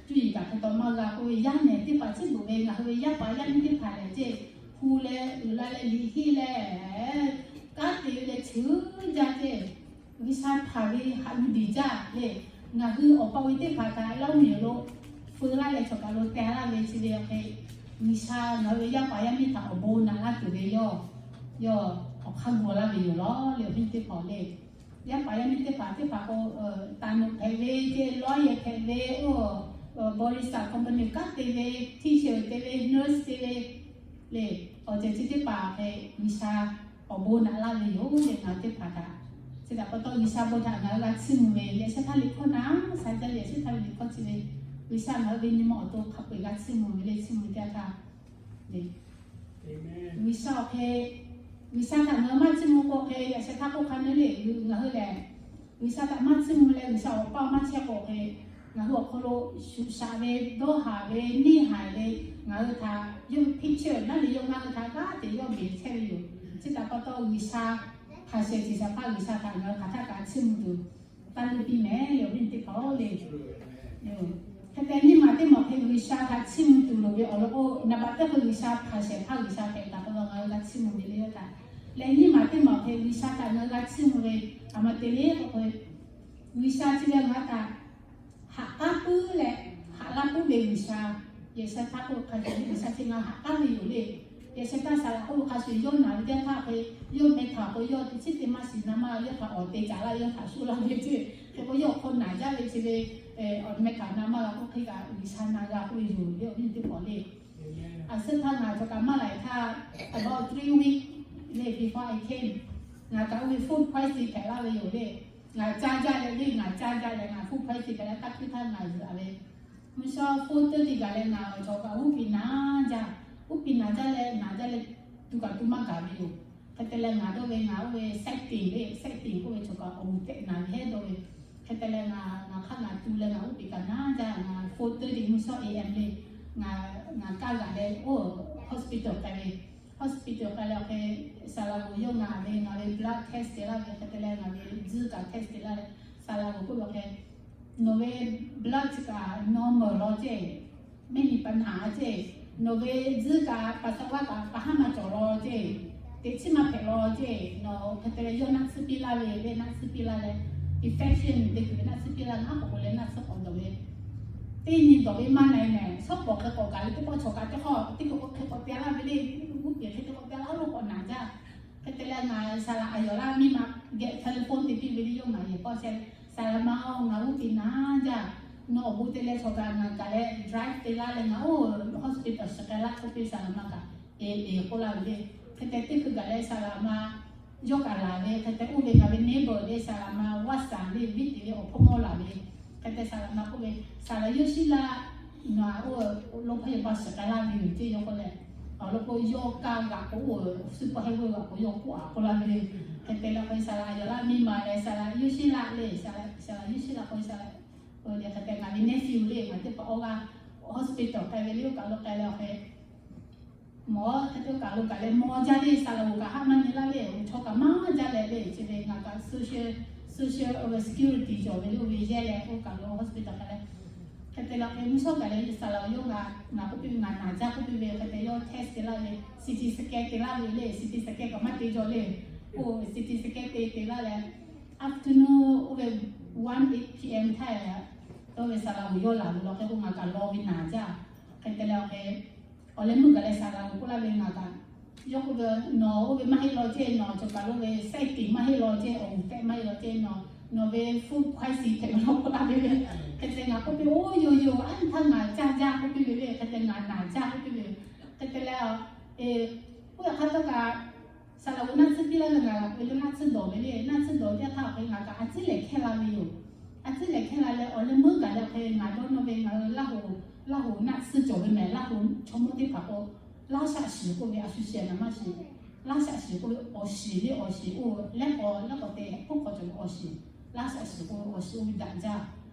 cuˇ yiˍ kaꞈ hk'e taw maˇ g'a k'oˆ ve, yaˇ nehˬ teˇ hpaˍ chi beuꞈ ve ngaˬ hui ve yaˇ paˍ yaˇ miˇ teˇ hpaˍ lehˬ ceˇ, hu leh uiˍ la leh liꞈ henˇ leh kanˉ te ve leh cheuˬ jaˇ ceˇ. G'uiˬsha hpanˍ ve haꞈ gu diˬ jaˇ le. Ngaˬ hui awˬ pa awˬ e teˇ hpaˍ kaꞈ lawˇ miˬ awˬ lo feu laˇ leh chaw kaꞈ lo teh laˇ ve chi ve awˬ hk'e, G'uiˬsha ngaˬ hui ve yaˇ paˍ yaˇ miˇ htaꞈ awˬ bon naꞈ laˇ tuˬ ve yawˇ, yawˇ awˬ hk'aˇ gu laˇ ve yoˬ lawˬ le. Awˬ viˉ teˇ hpaˍ le, yaˇ paˍ yaˇ miˇ teˇ hpaˍ teˇ hpaˍ k'o, taˍ nuꞈ hpehꞈ ve ceˇ, lawˇ yehˬ hpehꞈ ve, bawˇ riˍsaˍ company kanˉ te ve, teacher te ve, nurse te ve le, awˬ ceuˬ chi teˇ hpaˍ hk'e G'uiˬsha awˬ bon naꞈ laˇ ve yoˬ le. Ngaˬ teˇ hpaˍ htaꞈ chi htaꞈ pa taw G'uiˬsha bon htaꞈ ngaˬ hui g'a chiˇ mvuh ve, yaꞈ shehˇ htaˇ liꞈ hkawˇ na sha jaˇ le, yaꞈ shehˇ htaˇ ve liꞈ hkawˇ chi ve G'uiˬsha ngaˬ hui ve nyi ma awˬ to hk'a peu-eˬ g'a chiˇ mvuh ve le. Chiˇ mvuh teˇ g'aˇ htaˇ le, G'uiˬsha awˬ hk'e, G'uiˬsha htaꞈ ngaˬ hui maˇ chiˇ mvuh k'o hk'e, yaꞈ shehˇ htaˇ k'oˆ hk'a naˉ le, ngaˬ hui lehˬ G'uiˬsha htaꞈ maˇ chiˇ mvuh leh G'uiˬsha awˬ paˇ maˇ chehˇ k'o hk'e, Ngaˬ hui awˬ hk'aw lo shuˍ shaꞈ ve, dawˇ haˍ ve, neˇ haiˬ ve, ngaˬ hui htaꞈ yawˇ picture naˉ ve yawˇ ngaˬ hui htaꞈ g'aˇ hteꞈ yawˇ beˬ chehˇ ve yoˬ. Chi htaꞈ pa taw G'uiˬsha hpanˍ shehˍ ceˬ shaˍ hpaˇ G'uiˬsha htaꞈ ngaˬ hui hk'aˬ htaˇ kaꞈ chiˇ mvuh tuˬ taˇ luˇ piˇ mehˍ le, awˬ viˉ teˇ hpaˍ le. Hk'e te nyiˇ maˬ teˇ maˬ hk'e G'uiˬsha htaꞈ chiˇ mvuh tuˬ loˍ ve awˬ lawn k'o, naˍ baꞈ teˇ hk'e G'uiˬsha hpanˍ shehˍ hpaˇ G'uiˬsha hpehꞈ taˍ pa taw ngaˬ hui g'a chiˇ mvuh ve le htaꞈ leh, nyiˇ maˬ teˇ maˬ hk'e G'uiˬsha htaꞈ ngaˬ hui g'a chiˇ mvuh ve, aˬ ma te le k'o k'o, G'uiˬsha chi ve ngaˬ hui htaꞈ haꞈ k'aˉ puiˉ leh haꞈ laˇ puiˉ ve G'uiˬsha. Yehˬ sheh htaˇ k'oˆ ve hk'a shuˍ G'uiˬsha chi ngaˬ hui haꞈ k'aˉ ve yoˬ le. Yehˬ sheh htaˇ saˍ laꞈ k'oˆ ve hk'a shuˍ yawˇ naˬ ve teˇ htaˇ hk'e, yawˇ meh htaꞈ k'o yawˇ teꞈ chiˉ teˇ maˇ shiˍ na maˇ yawˇ htaꞈ awˬ te caˍ laˇ yawˇ htaꞈ shuˍ laˇ ve ceˇ. Hk'e k'o yawˇ awˬ hk'aw naˬ jaˇ ve chi ve, awˬ meh htaꞈ na maˇ g'a k'oˆ hk'e kaꞈ G'uiˬsha na g'a k'oˆ ve yoˬ le, awˬ viˉ teˇ hpaˍ le. Aˬ suhˉ htaˇ ngaˬ cawˬ kaꞈ maˇ laiˬ htaˇ, about three weeks le before I came, ngaˬ kaꞈ oˇ ve food poison hpehꞈ laˇ ve yoˬ le. Ngaˬ caˇ jaˇ leh le, ngaˬ caˇ jaˇ leh ngaˬ food poison hpehꞈ leh taˇ hkuiˇ htaˇ ngaˬ zuhꞈ ve. Mvuhˇ shawˉ four thirty gaˬ leh ngaˬ cawˬ kaꞈ uˉ piˍ naˍ jaˇ, uˉ piˍ naˍ jaˇ leh naˍ jaˇ leh tuˬ kaꞈ tuˬ maˇ gaˬ ve yoˬ. Hk'e te leh ngaˬ dawˇ ve ngaˬ oˇ ve sehˉ tiˍ le, sehˉ tiˍ k'oˆ ve cawˬ kaꞈ awˬ tehꞈ naˍ ve hehˉ dawˇ ve. Hk'e te leh ngaˬ ngaˬ hk'aˇ ngaˬ tu leh ngaˬ uˉ piˍ kaꞈ naˍ jaˇ, ngaˬ four thirty mvuhˇ shawˉ A M le, ngaˬ ngaˬ kaˇ g'aꞈ leh oˇ hospital k'ai ve. Hospital k'ai leh awˬ hk'e saˍ laꞈ g'oˍ yawˇ ngaˬ ve ngaˬ ve blood test te laˇ ve hk'e te leh ngaˬ ve tzuhˇ kaꞈ test te laˇ leh, saˍ laꞈ g'oˍ k'oˆ ve awˬ hk'e, nawˬ ve blood kaꞈ normal law ceˇ, mehˆ nyi pa naˍ ceˇ, nawˬ ve tzuhˇ kaꞈ pa saˍ vaˇ kaꞈ pa haˉ maˇ cawˬ law ceˇ, teꞈ chiˉ maˇ hpehꞈ law ceˇ, nawˬ hk'e te leh yawˇ naˆ tsuhˇ piˇ laˇ ve le, naˆ tsuhˇ piˇ laˇ leh, infection te tuˬ ve naˆ tsuhˇ piˇ laˇ, naˆ k'awꞈ k'oꞈ leh naˆ tsuhˇ k'awꞈ dawˬ ve teˇ nyi dawˬ ve maˇ na e mehˍ. Shawˉ pawˍ hk'e k'awꞈ gaˬ leh teˇ pawˆ chaw kaꞈ teˇ hk'awꞈ teˇ hk'awꞈ hk'e k'awꞈ te laˇ ve le, uˉ peˍ hk'e teˇ hk'awꞈ te laˇ lo k'awꞈ naˍ jaˇ. Hk'e te leh ngaˬ saˍ laꞈ aˬ yawˬ laˇ miˇ ma geh telephone te piˇ ve le, yawˇ ngaˬ yehˬ k'awˇ sheh, saˍ laꞈ ma-oˬ, ngaˬ uˉ peˍ naˍ jaˇ, nawˬ awˬ bon te leh chaw kaꞈ ngaˬ kaꞈ leh drive te laˇ leh ngaˬ oˇ hospital shiˍ k'ai laˇ k'oˆ piˇ saˍ laꞈ ma kaꞈ, eˬ eˬ k'oˆ laˇ ve le. Hk'e te teˇ hkui gaˬ leh saˍ laꞈ ma yawˇ kaꞈ laˬ ve, hk'e te oˇ ve ngaˬ ve neighbor le saˍ laꞈ ma vaˇ saˍ le viˉ te ve awˬ hpawˇ mawˇ laˬ ve, hk'e te saˍ laꞈ ma k'oˆ ve, saˍ laꞈ Yoˇshiˉlaˆ, nawˬ oˇ lo hpaˇ yehˬ ba shiˍ k'ai laˇ ve yoˬ ceˇ. Yawˇ k'oˆ leh, awˬ lawn k'o yawˇ kaˇ g'aꞈ k'o oˇ suhˉ pawˆ hehˉ g'uˇ g'aꞈ k'o yawˇ k'oˆ a k'oˆ laˇ ve le. Hk'e te leh k'o saˍ laꞈ aˬ yawˬ laˇ miˇ ma leh saˍ laꞈ Yoˇshiˉlaˆ le, saˍ laꞈ Yoˇshiˉlaˆ k'o saˍ laꞈ, hk'e te ngaˬ ve nephew le ngaˬ teˇ hpaˍ awˇ g'aˇ hospital k'ai ve le, oˇ kaˬ lo k'ai leh awˬ hk'e mawˬ hk'e te oˇ kaˬ lo kaꞈ leh mawˬ jaˇ le, saˍ laꞈ g'oˍ kaꞈ haˆ maˇ nyi laˇ le, chaw kaꞈ maˇ jaˇ leh le, chi ve ngaˬ kaꞈ social, social security cawˬ ve le, oˇ ve yehˇ leh oˇ kaˬ lo hospital k'ai leh, hk'e te leh hk'e mvuhˇ shawˉ gaˬ leh saˍ laꞈ g'oˍ yawˇ ngaˬ ngaˬ k'oˆ piˇ ve ngaˬ naˍ jaˇ k'oˆ piˇ ve, hk'e te yawˇ test te laˇ ve, C T scan te laˇ ve le, C T scan kaꞈ maˇ te jaw le, oˇ C T scan te te laˇ leh, afternoon oˇ ve one eight P M htaˇ, oˇ ve saˍ laꞈ g'oˍ yawˇ laˬ ve law hk'e k'o ngaˬ kaꞈ law ve naˍ jaˇ. Hk'e te leh awˬ hk'e awˬ leh meuˇ gaˬ leh saˍ laꞈ g'oˍ k'oˆ laˇ ve ngaˬ kaꞈ, yawˇ k'oˆ ve, nawˬ oˇ ve maˇ heˆ law ceˇ, nawˬ cawˬ kaˬ lo ve sehˉ tiˍ maˇ heˆ law ceˇ, awˬ tehꞈ maˇ heˆ law ceˇ, nawˬ nawˬ ve food poison hpehꞈ ve law k'oˆ laˇ ve le. Hk'e te ngaˬ k'oˆ piˇ, oˇ yoˬ yoˬ, aˉ htaˇ ngaˬ caˇ jaˇ k'oˆ piˇ ve le. Hk'e te ngaˬ naˍ jaˇ k'oˆ piˇ ve yoˬ. Hk'e te leh, oˇ yaꞈ hk'aˇ htawˇ kaꞈ saˍ laꞈ g'oˍ naˆ tsuhˇ piˇ laˇ ve ngaˬ ve le, naˆ tsuhˇ dawˬ ve le, naˆ tsuhˇ dawˬ ve teˇ htaˇ awˬ hk'e ngaˬ kaꞈ a ciˉ lehˬ hkehˇ la ve yoˬ. A ciˉ lehˬ hkehˇ la leh awˬ leh meuˇ gaˬ leh awˬ hk'e ngaˬ dawˇ nawˇ ve ngaˬ hui Laˇ hoꞈ, Laˇ hoꞈ naˆ tsuhˇ cawˬ ve mehˍ. Laˇ hoꞈ chaw mawˇ teˇ hpaˍ k'o, Laˇ shaˆ shiˍ k'oˆ ve a shu shehˍ naˍ maˇ shiˍ, Laˇ shaˆ shiˍ k'oˆ ve awˬ shiˍ le, awˬ shiˍ oˇ lehˉ k'awꞈ lehˉ k'awꞈ te hehꞈ hk'oˆ hk'aw cawˬ ve awˬ shiˍ, Laˇ shaˆ shiˍ k'oˆ ve awˬ shiˍ oˇ ve daꞈ jaˇ.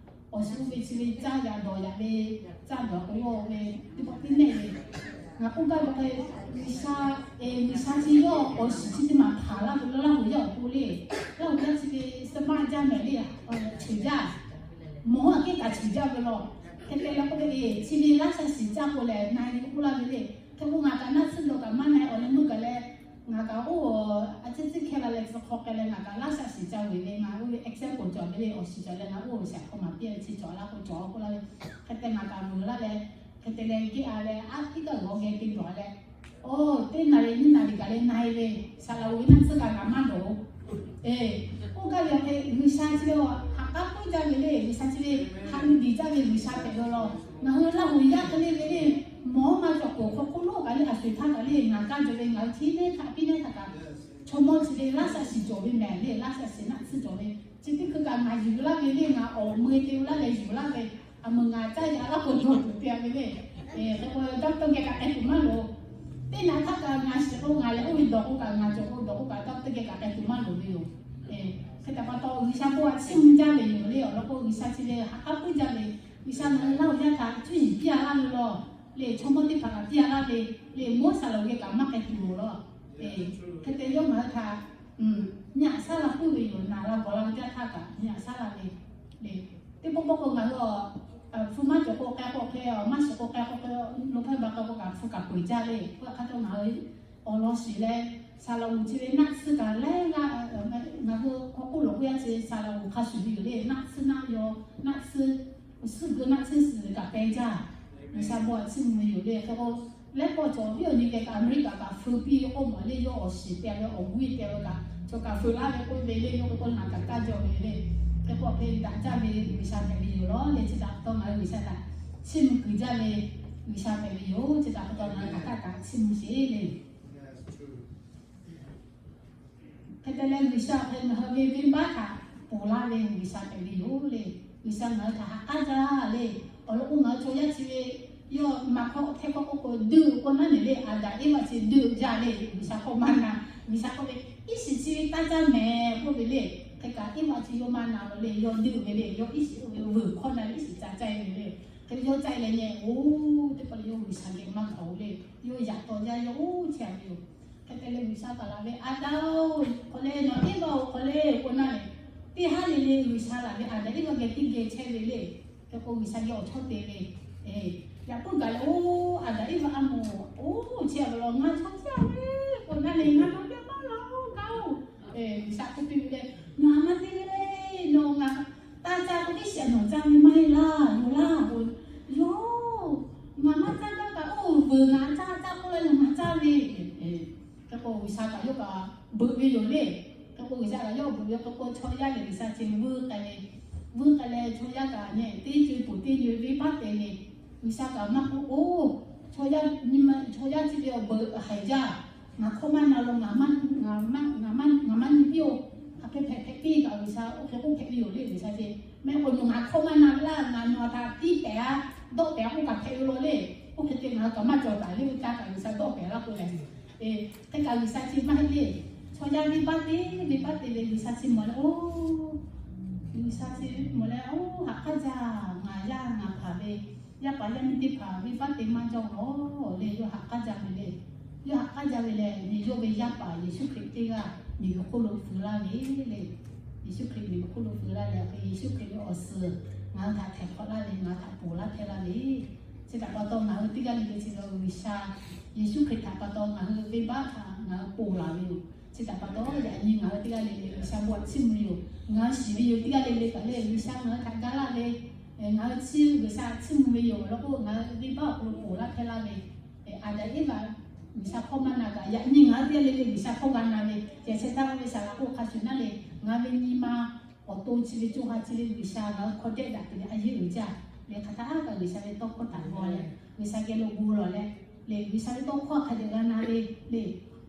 Awˬ shiˍ oˇ ve chi ve caˇ yaꞈ dawˬ yaꞈ ve, caˇ dawˬ k'o yawˇ ve teˇ pawˆ teˇ mehˆ ve, ngaˬ k'oˆ gaˇ ve hk'e, G'uiˬsha, G'uiˬsha chi yawˇ awˬ shiˍ chi teˇ maˬ hpanˍ laˇ ve Laˇ hoꞈ yaˇ awˬ pon le. Laˇ hoꞈ yaˇ chi ve suh maˇ jaˇ mehˍ le, ceuˬ jaˇ. Mawˬ a kehˉ kaꞈ ceuˬ jaˇ ve law. Hk'e te leh k'oˆ ve, chi ve Laˇ shaˆ shiˍ caˇ k'o lehˬ na e ve k'oˆ laˇ ve le. Hk'e k'o ngaˬ kaꞈ naˆ tsuhˇ dawˬ kaꞈ maˇ na e, awˬ leh meuˇ gaˬ leh ngaˬ kaꞈ oˇ a ciˉ ciˉ hkehˇ la leh tcuh hk'aw k'ai leh ngaˬ kaꞈ Laˇ shaˆ shiˍ caˇ ve le, ngaˬ oˇ ve example cawˬ ve le, awˬ shiˍ cawˬ leh ngaˬ oˇ shaꞈ hk'aw maˍ piˇ a ve chi cawˬ laˇ k'o cawˬ k'oˆ laˇ ve. Hk'e te ngaˬ kaꞈ vuiˬ laˇ leh, hk'e te leh geh a leh aˉ hkiˉ kaˆ g'awˬ geh te dawˬ leh, oˇ teˇ naˍ riˍ nyiˇ naˍ riˍ gaˬ leh na e ve, saˍ laꞈ g'oˍ ve naˆ tsuhˇ kaꞈ ngaˬ maˇ dawˬ oˬ. Eˬ, oˇ gaˇ ve awˬ hk'e G'uiˬsha chi ve haꞈ k'aˉ puiˉ jaˇ ve le, G'uiˬsha chi ve haꞈ nyi diˬ jaˇ ve G'uiˬsha hpehꞈ ve law. Ngaˬ hui Laˇ hoꞈ yaˇ hk'e le ve le, mawˬ maˇ cawˬ k'oˍ hk'aw hk'oˆ lo kaꞈ le a sho-eˬ htaˇ kaꞈ le ngaˬ kaˇ jaw ve ngaˬ hui htiˇ neˇ htaꞈ piˇ neˇ htaꞈ kaꞈ, chaw mawˇ chi ve Laˇ shaˆ shiˍ cawˬ ve mehˍ le, Laˇ shaˆ shiˍ naˆ tsuhˇ cawˬ ve chi teˇ hkui kaꞈ ngaˬ yuˬ laˇ ve le, ngaˬ awˬ meuˇ te laˇ leh yuˬ laˇ ve, a meuˇ ngaˬ caˇ yaꞈ laˇ k'o dawˬ tuˬ te a ve le. Hk'e k'o doctor geh kaꞈ k'ai tuˬ maˇ loˍ. Teˇ naꞈ htaˇ kaꞈ ngaˬ shiˍ k'o ngaˬ lehˬ oˇ ve dawˬ k'o kaꞈ ngaˬ cawˬ k'o dawˬ k'o kaꞈ doctor geh kaꞈ k'ai tuˬ maˇ loˍ ve yoˬ. Hk'e te pa taw G'uiˬsha bon a chiˇ mvuh jaˇ ve yoˬ le, awˬ lawn k'o G'uiˬsha chi ve haꞈ k'aˉ puiˉ jaˇ ve G'uiˬsha ngaˬ hui Laˇ huˍ yaˇ htaꞈ cuˇ yiˍ piˇ a laˇ ve law le, chaw mawˇ teˇ hpaˍ kaꞈ piˇ a laˇ ve le, mawˇ saˍ laꞈ g'e kaꞈ maˇ k'ai tuˬ loˬ law. Hk'e te yawˇ ngaˬ hui htaꞈ nyaꞈ shaˉ la puiˉ ve yoˬ. Naˬ la gawˬ la ve teˇ htaˇ kaꞈ nyaꞈ shaˉ la ve le. Teˇ pawˆ pawˆ k'o ngaˬ hui a hpu maˇ cawˬ k'o k'ai k'o hk'e, maˇ shiˍ k'o k'ai k'o hk'e, lo hpehˇ ba k'ai k'o kaꞈ hpu kaꞈ peuˬ jaˇ le. Oˇ hk'aˇ cawˬ ngaˬ hui awˬ lawn shiˍ leh, saˍ laꞈ g'uˬ chi ve naˆ tsuhˇ kaꞈ leh g'aˇ, ngaˬ hui k'awꞈ k'oˆ lawˬ k'oˆ yaˇ chi saˍ laꞈ g'uˬ hk'a shuˍ ve yoˬ le. Naˆ tsuhˇ naˆ yaw, naˆ tsuhˇ suhˉ geu naˆ tsuhˇ suhˍ kaꞈ peh jaˇ. G'uiˬsha bon htaꞈ chiˇ mvuh ve yoˬ le. Hk'e k'o, lehˉ pawˆ cawˬ viˉ awˬ nyi geh kaꞈ America kaꞈ feu piˇ ve k'oˆ mawˬ le, yawˇ awˬ shiˍ te ve awˬ g'uˇ te ve kaꞈ cawˬ kaꞈ feu laˇ ve k'oˆ ve le. Yawˇ k'o k'oˆ naˬ kaꞈ kaˇ jaw ve le. Hk'e k'o hk'e daꞈ jaˇ ve G'uiˬsha hpehꞈ ve yoˬ lawˬ le. Chi htaꞈ pa taw ngaˬ hui G'uiˬsha htaꞈ chiˇ mvuh kuiˬ jaˇ ve G'uiˬsha hpehꞈ ve yoˬ. Chi htaꞈ pa taw ngaˬ hui kaꞈ kaˇ kaꞈ chiˇ mvuh sheˍ le. Hk'e te leh G'uiˬsha hk'e ngaˬ hui ve venˇbaˆ htaꞈ ponˬ laˇ ve G'uiˬsha hpehꞈ ve yoˬ le. G'uiˬsha ngaˬ hui htaꞈ ha k'aˉ jaˇ le. Awˬ lawn k'o ngaˬ hui chaw yaˇ chi ve yawˇ maˇ hkawˇ hteˇ hkawˇ k'oˆ k'o duˇ k'oˆ naˉ neˬ le. Aˍdanˍ Eˇvaꞈ chi duˇ jaˇ le. G'uiˬsha hk'awꞈ maˇ na. G'uiˬsha k'oˆ ve, iˉ shiˍ chi ve taˇ caˇ mehˍ k'oˆ ve le. Hk'e kaꞈ Eˇvaꞈ chi yawˇ maˇ na lo le. Yawˇ duˇ ve le. Yawˇ iˉ shiˍ oˇ ve veuˬ hkawˇ na le, iˉ shiˍ ca caˇ ve le. Hk'e yawˇ caˇ leh nyi oˇ teˇ hpaˍ le yawˇ G'uiˬsha geh maˇ hk'awꞈ le. Yawˇ yaꞈ taw jaˇ yawˇ oˇ chehˇ ve yoˬ. Hk'e te leh G'uiˬsha kaꞈ laˬ ve, Aˍdanˍ-oˬ, hk'awꞈ le, nawˬ Eˇvaꞈ-oˬ, hk'awꞈ le k'oˆ naˉ le. Teˇ haˉ le le G'uiˬsha laˬ ve Aˍdanˍ Eˇvaꞈ geh teˇ geh chehˇ ve le. Hk'e k'o G'uiˬsha geh awˬ chawˇ te ve, yaꞈ puiˉ gaˬ leh, oˇ Aˍdanˍ Eˇvaꞈ a moˍ, oˇ chehˇ ve law, ngaˬ chaw chehˇ ve k'oˆ naˉ le, ngaˬ nawˬ geh maˇ laˬ-oˬ gaˇ-oˬ. G'uiˬsha k'oˆ piˇ ve le, ngaˬ maˇ te ve le, nawˬ ngaˬ taˇ caˇ k'o iˉ shiˍ nawˬ caˇ ve maˇ heˆ laˇ, yoˬ laˇ, yoˬ. Ngaˬ maˇ caˇ gaˇ kaꞈ oˇ veuˬ ngaˬ caˇ caˇ k'oˆ leh ngaˬ caˇ ve. Hk'e k'o G'uiˬsha kaꞈ yawˇ kaꞈ beuꞈ ve yoˬ le. Hk'e k'o G'uiˬsha kaꞈ yawˇ beuꞈ ve hk'e k'o chaw yaˇ lehˬ G'uiˬsha chi vuiˇ k'ai ve, vuiˇ k'ai leh chaw yaˇ kaꞈ nyi teˇ co-e poˬ teˇ nyi venˇbaˆ te ve, G'uiˬsha kaꞈ maˇ k'oˆ k'o, chaw yaˇ nyi ma chaw yaˇ chi ve awˬ beuꞈ haiˬ jaˇ. Ngaˬ hkawˇ maˇ na lo ngaˬ maˇ, ngaˬ maˇ, ngaˬ maˇ nyi piˇ-oˬ. Hk'aˬ hk'e hpehꞈ hpehꞈ piˇ kaꞈ G'uiˬsha oˇ hk'e k'oˆ hpehꞈ ve yoˬ le. G'uiˬsha chi mehˆ k'o nawˬ ngaˬ hkawˇ maˇ na laˇ, ngaˬ nawˬ htaꞈ tiˇ pehˍ a, dawˆ pehˍ a k'oˆ kaꞈ hpehꞈ ve law le. Oˇ hk'e te ngaˬ hui kaꞈ maˇ cawˬ taˍ le. Oˇ caˇ kaꞈ G'uiˬsha dawˆ pehˍ laˇ k'o lehˬ, hk'e kaꞈ G'uiˬsha chi maˇ heˆ le. Chaw yaˇ venˇbaˆ te, venˇbaˆ te leh G'uiˬsha chi mawˬ leh, oˇ, G'uiˬsha chi mawˬ leh, oˇ, ha k'aˉ jaˇ, ngaˬ yaˇ ngaˬ hpaˍ ve yaˇ paˍ yaˇ miˇ teˇ hpaˍ venˇbaˆ te maˇ jaˇ-oˬ le. Yawˇ ha k'aˉ jaˇ ve le. Yawˇ ha k'aˉ jaˇ ve lehˬ, miˬ yawˇ ve yaˇ paˍ Yeˍsuˆ Hkriꞈ teˇ g'aˇ miˬguiˬ hk'oˆ lo feu laˇ ve le. Yeˍsuˆ Hkriꞈ miˬguiˬ hk'oˆ lo feu laˇ leh, Yeˍsuˆ Hkriꞈ ve awˬ suhˍ ngaˬ hui htaꞈ htehꞈ hk'awꞈ laˇ leh ngaˬ hui htaꞈ ponˬ laˇ hpehˇ laˇ ve. Chi htaꞈ pa taw ngaˬ hui teˇ g'aˇ le le chi lo G'uiˬsha, Yeˍsuˆ Hkriꞈ htaꞈ pa taw ngaˬ hui venˇbaˆ htaꞈ ngaˬ hui ponˬ laˬ ve yoˬ. Chi htaꞈ pa taw yaꞈ nyi ngaˬ hui teˇ g'aˇ le le G'uiˬsha bon htaꞈ chiˇ mvuh ve yoˬ. Ngaˬ hui shiˍ ve yoˬ. Teˇ g'aˇ le le kaꞈ le G'uiˬsha ngaˬ hui htaꞈ ga laˇ ve, ngaˬ hui chi G'uiˬsha chiˇ mvuh ve yoˬ. Awˬ lawn k'o ngaˬ hui venˇbaˆ awˬ hk'aw lo ponˬ laˇ hpehˇ laˇ ve, Aˍdanˍ Eˇvaꞈ G'uiˬsha hkawˇ maˇ na kaꞈ yaꞈ nyi ngaˬ hui teˇ g'aˇ le le G'uiˬsha hkawˇ g'a na ve, ceh chehˇ taˍ ve saˍ laꞈ k'oˆ hk'a shuˍ naˉ le, ngaˬ ve nyi ma awˬ to chi ve co ha chi ve G'uiˬsha ngaˬ hui hk'aw dehˆ daꞈ tuˬ ve a yeˇ uiˍ jaˇ. Leh hk'aˬ htaˇ kaꞈ G'uiˬsha ve tawˇ hkawˇ htaꞈ g'aw leh G'uiˬsha geh lo gu lawˬ leh, leh G'uiˬsha ve tawˇ hkawˇ hk'a dehꞈ g'a na ve le.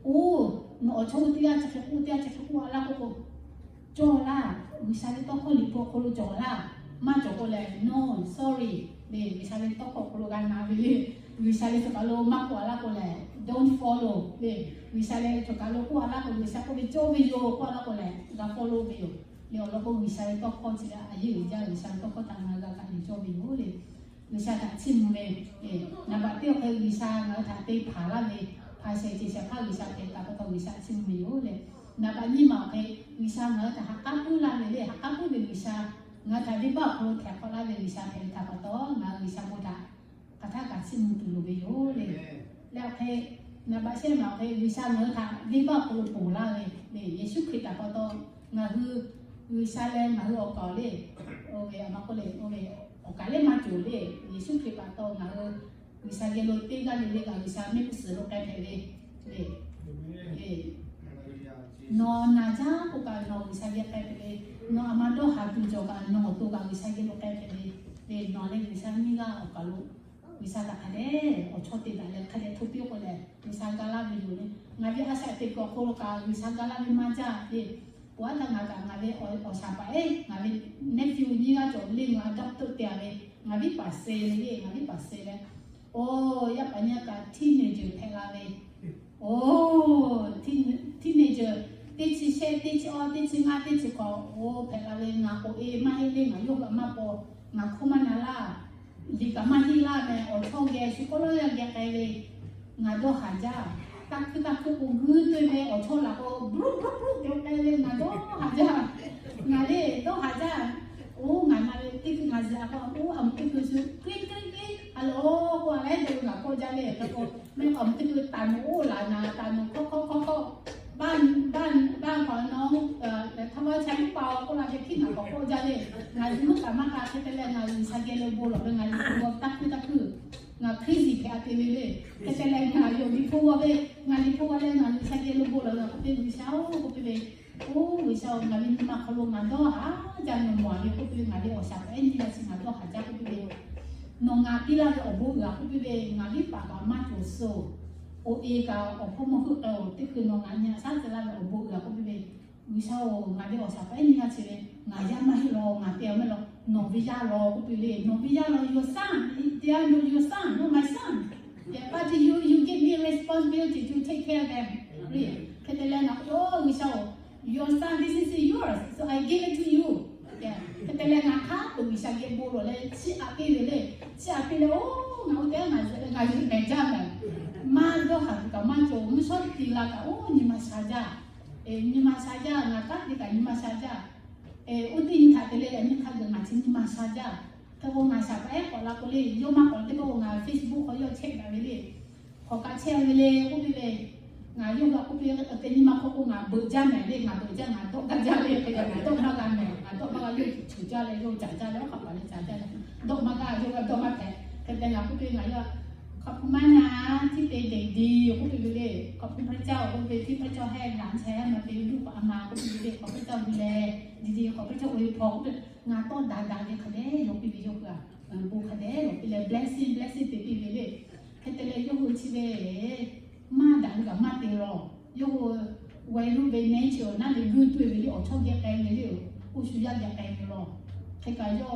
Oˇ, nawˬ awˬ chawˇ ve teˇ g'aˇ chi hk'e k'oˆ, teˇ g'aˇ chi hk'e k'oˆ a laˇ k'oˆ k'o, cawˬ laˇ. G'uiˬsha ve tawˇ hkawˇ liꞈ hpu awˬ hk'aw lo cawˬ laˇ. Maˇ cawˬ k'o lehˬ, no, sorry le. G'uiˬsha ve tawˇ hkawˇ awˬ hk'aw lo g'a na ve le. G'uiˬsha leh choˬ kaˬ lo maˇ k'oˆ a laˇ k'o lehˬ, don't follow le. G'uiˬsha leh choˬ kaˬ lo k'oˆ a laˇ k'o, G'uiˬsha k'oˆ ve cawˇ ve yoˬ k'oˆ a laˇ k'o lehˬ, g'a follow ve yoˬ. Leh awˬ lawn k'o G'uiˬsha ve tawˇ hkawˇ chi leh a yeˇ uiˍ jaˇ. G'uiˬsha ve tawˇ hkawˇ htaꞈ ngaˬ hui g'a kaꞈ yuˬ cawˇ ve yoˬ le. G'uiˬsha htaꞈ chiˇ mvuh ve, naˍ baꞈ teˇ awˬ hk'e G'uiˬsha ngaˬ hui htaꞈ te hpanˍ laˇ ve, hpanˍ shehˍ ceˬ shehˍ hpaˇ G'uiˬsha hpehꞈ taˍ pa taw G'uiˬsha chiˇ mvuh ve yoˬ le. Naˍ baꞈ nyiˇ maˬ awˬ hk'e G'uiˬsha ngaˬ hui htaꞈ ha k'aˉ puiˉ laˇ ve le. Ha k'aˉ puiˉ ve G'uiˬsha ngaˬ hui htaꞈ venˇbaˆ awˬ hk'aw lo htehꞈ hk'awꞈ laˇ ve G'uiˬsha hpehꞈ ve htaꞈ pa taw ngaˬ hui G'uiˬsha bon htaꞈ hk'aˬ htaˇ kaꞈ chiˇ mvuh tuˬ loˍ ve yoˬ le. Leh awˬ hk'e, naˍ baꞈ shehˆ maˬ awˬ hk'e G'uiˬsha ngaˬ hui htaꞈ venˇbaˆ awˬ hk'aw lo ponˬ laˇ ve le. Yeˍsuˆ Hkriꞈ htaꞈ pa taw ngaˬ hui G'uiˬsha leh ngaˬ hui awˬ kaˍ le, oˇ ve a ma k'oˆ le, oˇ ve awˬ kaˍ lehˬ maˇ cawˬ le. Yeˍsuˆ Hkriꞈ pa taw ngaˬ hui G'uiˬsha geh lo teˇ g'aˇ le le kaꞈ G'uiˬsha mehˆ g'uˇ suhˍ lo k'ai hpehꞈ ve le. Nawˬ naˬ jaˇ k'o kaꞈ nawˬ G'uiˬsha geh k'ai hpehꞈ ve, nawˬ a ma dawˇ haˍ tuˬ cawˬ kaꞈ nawˬ awˬ to kaꞈ G'uiˬsha geh lo k'ai hpehꞈ ve le. Nawˬ leh G'uiˬsha nyiˇ g'aˇ awˬ kaˍ lo G'uiˬsha htaꞈ hk'a dehꞈ awˬ chawˇ te daꞈ leh hk'a dehꞈ hto piˇ k'o lehˬ, G'uiˬsha ga laˇ ve yoˬ le. Ngaˬ ve a shaꞈ teꞈ kuiˬ awˬ hk'aw lo kaꞈ G'uiˬsha ga laˇ ve maˇ jaˇ le. Oˇ aˉ htaˇ ngaˬ kaꞈ ngaˬ ve awˬ shaˍ paˍ eˉ ngaˬ ve nephew nyiˇ g'aˇ cawˬ le, ngaˬ adopted te ve, ngaˬ viˉ paˍ suh le le, ngaˬ viˉ paˍ suh leh, oˇ yaˇ paˍ nyiˇ g'aˇ kaꞈ teenager hpehꞈ la ve. Oˇ, teenager, teˇ chi shehˆ, teˇ chi awˇ, teˇ chi ngaˇ, teˇ chi hkawꞈ, oˇ hpehꞈ la ve. Ngaˬ k'oꞈ e maˇ heˆ le, ngaˬ yawˇ hui a maˇ paw, ngaˬ hkawˇ maˇ na laˇ. Liꞈ kaꞈ maˇ heˆ laˇ meh, awˬ chawˇ geh shu k'oˆ lawˉ yaˇ geh k'ai ve, ngaˬ dawˇ haˍ jaˇ. Taˇ hkuiˇ taˇ hkuiˇ k'o guˇ tuˇ ve, awˬ chawˇ laˬ k'o bruˆ bruˆ bruˆ k'ai ve, ngaˬ dawˇ haˍ jaˇ. Ngaˬ le dawˇ haˍ jaˇ. Oˇ ngaˬ na ve teˇ hkui ngaˬ zuhꞈ a k'o, oˇ aˬ meh teˇ hkui shu k'eˉ k'eˉ k'eˉ a lo k'o, a leh dawˇ ve ngaˬ k'awꞈ jaˇ le. Hk'e k'o meh aˬ meh teˇ hkui taˍ nuˬ oˇ laˬ naˍ, taˍ nuˬ hk'awˇ hk'awˇ hk'awˇ hk'awˇ, baˇ baˇ baˇ hk'awꞈ nawˉ htaˇ vaˇ cha yuˇ pa k'oˆ la ve hkiˉ naˍ k'awꞈ k'awꞈ jaˇ le. Ngaˬ zuhꞈ muˉ kaꞈ maˇ k'a hk'e te leh ngaˬ G'uiˬsha geh lo bon lawˬ ve ngaˬ liꞈ hpu g'aw taˇ hkuiˇ taˇ hkuiˇ. Ngaˬ Hkriꞈ ziˍ hpehꞈ a te ve le. Hk'e te leh ngaˬ yonˍ liꞈ hpu g'aw ve, ngaˬ liꞈ hpu g'aw leh ngaˬ G'uiˬsha geh lo bon lawˬ ve k'oˆ piˇ, G'uiˬsha-oˬ k'oˆ piˇ ve, oˇ G'uiˬsha-oˬ, ngaˬ ve nyi ma hk'aw lo ngaˬ dawˇ haˍ jaˇ, nawˬ mawˬ ve k'oˆ piˇ ve, ngaˬ ve awˬ shaˍ pa ehˉ nyi g'a chi ngaˬ dawˇ haˍ jaˇ k'oˆ piˇ ve, nawˬ ngaˬ piˇ laˇ ve awˬ bon uiˍ a k'oˆ piˇ ve, ngaˬ viˉ paˍ kaꞈ maˇ cawˬ suh-oˬ. Oˇ e kaꞈ awˬ hpawˇ mawˇ heuˆ k'ai-oˬ, teˇ hkui nawˬ ngaˬ nyi a shaˉ tcuh laˇ ve awˬ bon uiˍ a k'oˆ piˇ ve, G'uiˬsha-oˬ, ngaˬ ve awˬ shaˍ pa ehˉ nyi g'a chi ve, ngaˬ yaˇ maˇ heˆ law, ngaˬ te a meh law, nawˬ ve yaˇ law k'oˆ piˇ le. Nawˬ ve yaˇ law, your son, they are your son, not my son. But you, you give me responsibility to take care of them. Hk'e te leh ngaˬ k'oˆ, G'uiˬsha-oˬ, your son, this is yours, so I give it to you. Hk'e te leh ngaˬ hk'a peu G'uiˬsha geh bon lawˬ leh chiˇ aꞈ piˇ ve le. Chiˇ aꞈ piˇ leh, oˇ ngaˬ oˇ teˇ g'aˇ ngaˬ zuhꞈ leh ngaˬ yuˬ pehˍ jaˇ meh. Maˇ dawˇ haˍ tuˬ kaꞈ maˇ cawˬ, mvuhˇ shawˉ tiˍ la kaꞈ oˇ nyi ma sha jaˇ. Nyi ma sha jaˇ, ngaˬ kanˉ te kaꞈ nyi ma sha jaˇ. Oˇ teˇ nyi htaꞈ te leh yaꞈ nyi hk'a gaˬ ngaˬ chi nyi ma sha jaˇ. Hk'e k'o ngaˬ shaˍ pa ehˉ k'awꞈ la k'o le, yawˇ maˇ k'awꞈ teˇ k'oˆ k'o ngaˬ Facebook hk'aw yawˇ chehˇ daꞈ ve le. Hk'awꞈ kaꞈ chehˇ ve le k'oˆ piˇ ve, ngaˬ yawˇ hui a k'oˆ piˇ ve, te nyi ma hk'aw k'o ngaˬ beuꞈ jaˇ mehˍ le, ngaˬ beuꞈ jaˇ, ngaˬ dawˆ gaˇ jaˇ le, hk'e te ngaˬ dawˆ maˇ g'a mehˍ, ngaˬ dawˆ maˇ g'a, yawˇ hui cuˬ jaˇ leh yawˇ hui caˍ jaˇ leh oˇ hk'a paˍ leh caˍ jaˇ leh dawˆ maˇ g'a, yawˇ g'a dawˆ maˇ hpehꞈ. Hk'e te ngaˬ k'oˆ piˇ ve, ngaˬ yawˇ hk'a hpu maˇ na, tiˇ te deꞈ diˬ k'oˆ piˇ ve le. ขอบคุณพระเจ้า k'oˆ piˇ ve, ที่พระเจ้าให้หลานชายมาเป็นลูกของอามา k'oˆ piˇ ve le. ขอพระเจ้าดูแลดีๆ ขอพระเจ้าอวยพร k'oˆ piˇ. Ngaˬ tawˇ daꞈ daꞈ ve hk'a dehꞈ yaw piˇ ve, yawˇ hui a bon hk'a dehꞈ yaw piˇ leh blessing blessing te piˇ ve le. Hk'e te leh yawˇ hui chi ve maˇ daꞈ ve kaꞈ maˇ te lawˬ. Yawˇ hui วัยรุ่น ve nature naˉ ve guˇ tuˇ ve le, awˬ chawˇ geh k'ai ve le, oˇ shu yaˇ geh k'ai ve lawˬ. Hk'e kaꞈ yawˇ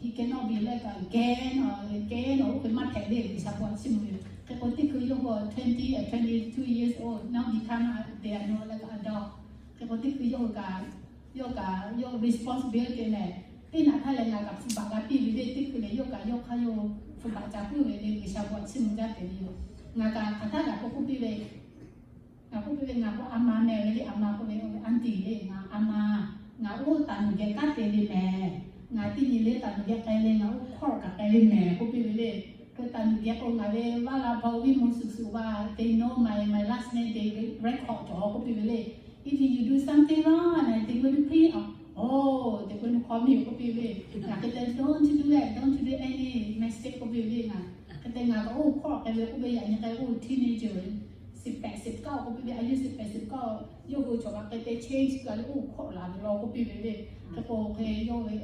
he cannot be leh kaꞈ geh nawˬ, geh nawˬ oˇ hk'e maˇ hpehꞈ le, G'uiˬsha bon chiˇ mvuh ve. Hk'e k'o teˇ hkui yawˇ hui twenty, twenty-two years old, now become, they are no longer adult. Hk'e k'o teˇ hkui yawˇ hui kaꞈ, yawˇ kaꞈ yawˇ responsibility lehˬ, teˇ naꞈ htaˇ leh ngaˬ kaꞈ hpu baꞈ g'a piˇ ve le. Teˇ hkui lehˬ yawˇ kaꞈ yawˇ hk'aˇ yawˇ hpu baꞈ ca puiˉ ve le, G'uiˬsha bon chiˇ mvuh jaˇ te ve yoˬ. Ngaˬ kaꞈ hk'aˬ htaˇ kaꞈ k'oˆ piˇ ve, ngaˬ k'oˆ piˇ ve, ngaˬ k'o a ma meh ve le, a ma k'oˆ ve, aunty le, ngaˬ a ma, ngaˬ oˇ taˍ nuˬ geh kanˉ te ve mehˍ. Ngaˬ teˇ nyi le taˍ nuˬ geh k'ai le, ngaˬ oˇ hkawˇ kaꞈ k'ai ve mehˍ k'oˆ piˇ ve le. Hk'e taˍ nuˬ geh k'o ngaˬ ve vaˇ la hpaw viˇ mvuh suhˍ suhˍ va, they know my, my last name, they record cawˬ k'oˆ piˇ ve le. If you do something wrong, and they going to clean up, oh, they going to call me k'oˆ piˇ ve. Ngaˬ hk'e te don't do that, don't do any mistake k'oˆ piˇ ve le. Ngaˬ hk'e te ngaˬ kaꞈ oˇ hkawˇ k'ai ve k'oˆ ve, yaꞈ nyi k'ai oˇ teenager, สิบแปด สิบเก้า k'oˆ piˇ ve, a yeˇ สิบแปด สิบเก้า yawˇ hui cawˬ kaꞈ hk'e te change kaꞈ le oˇ hkawˇ laˬ ve law k'oˆ piˇ ve le. Hk'e k'o hk'e yawˇ ve,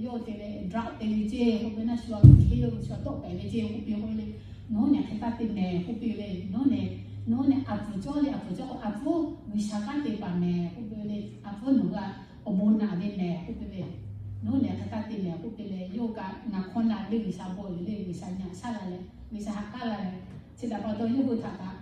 yawˇ te ve drug te ve ceˇ k'oˆ ve, naˆ shu a hk'e yawˇ shu a tawˆ pehˍ ve ceˇ k'oˆ piˇ k'o le. Nawˬ hui nehˬ hk'e taˇ te mehˍ k'oˆ piˇ ve le. Nawˬ hui nehˬ, nawˬ hui nehˬ a pfuhˍ cawˇ le, a pfuhˍ cawˇ k'o a pfuhˍ G'uiˬsha kanˉ te paˍ mehˍ k'oˆ piˇ ve le. A pfuhˍ nawˬ hui a awˬ bon naꞈ ve mehˍ k'oˆ piˇ ve. Nawˬ hui nehˬ hk'e taˇ te mehˍ k'oˆ piˇ leh, yawˇ kaꞈ ngaˬ hkawˇ naꞈ ve G'uiˬsha bon yoˬ le, G'uiˬsha nyi a shaˉ la leh, G'uiˬsha haꞈ k'aˉ la leh, chi htaꞈ pa taw yawˇ hui htaꞈ kaꞈ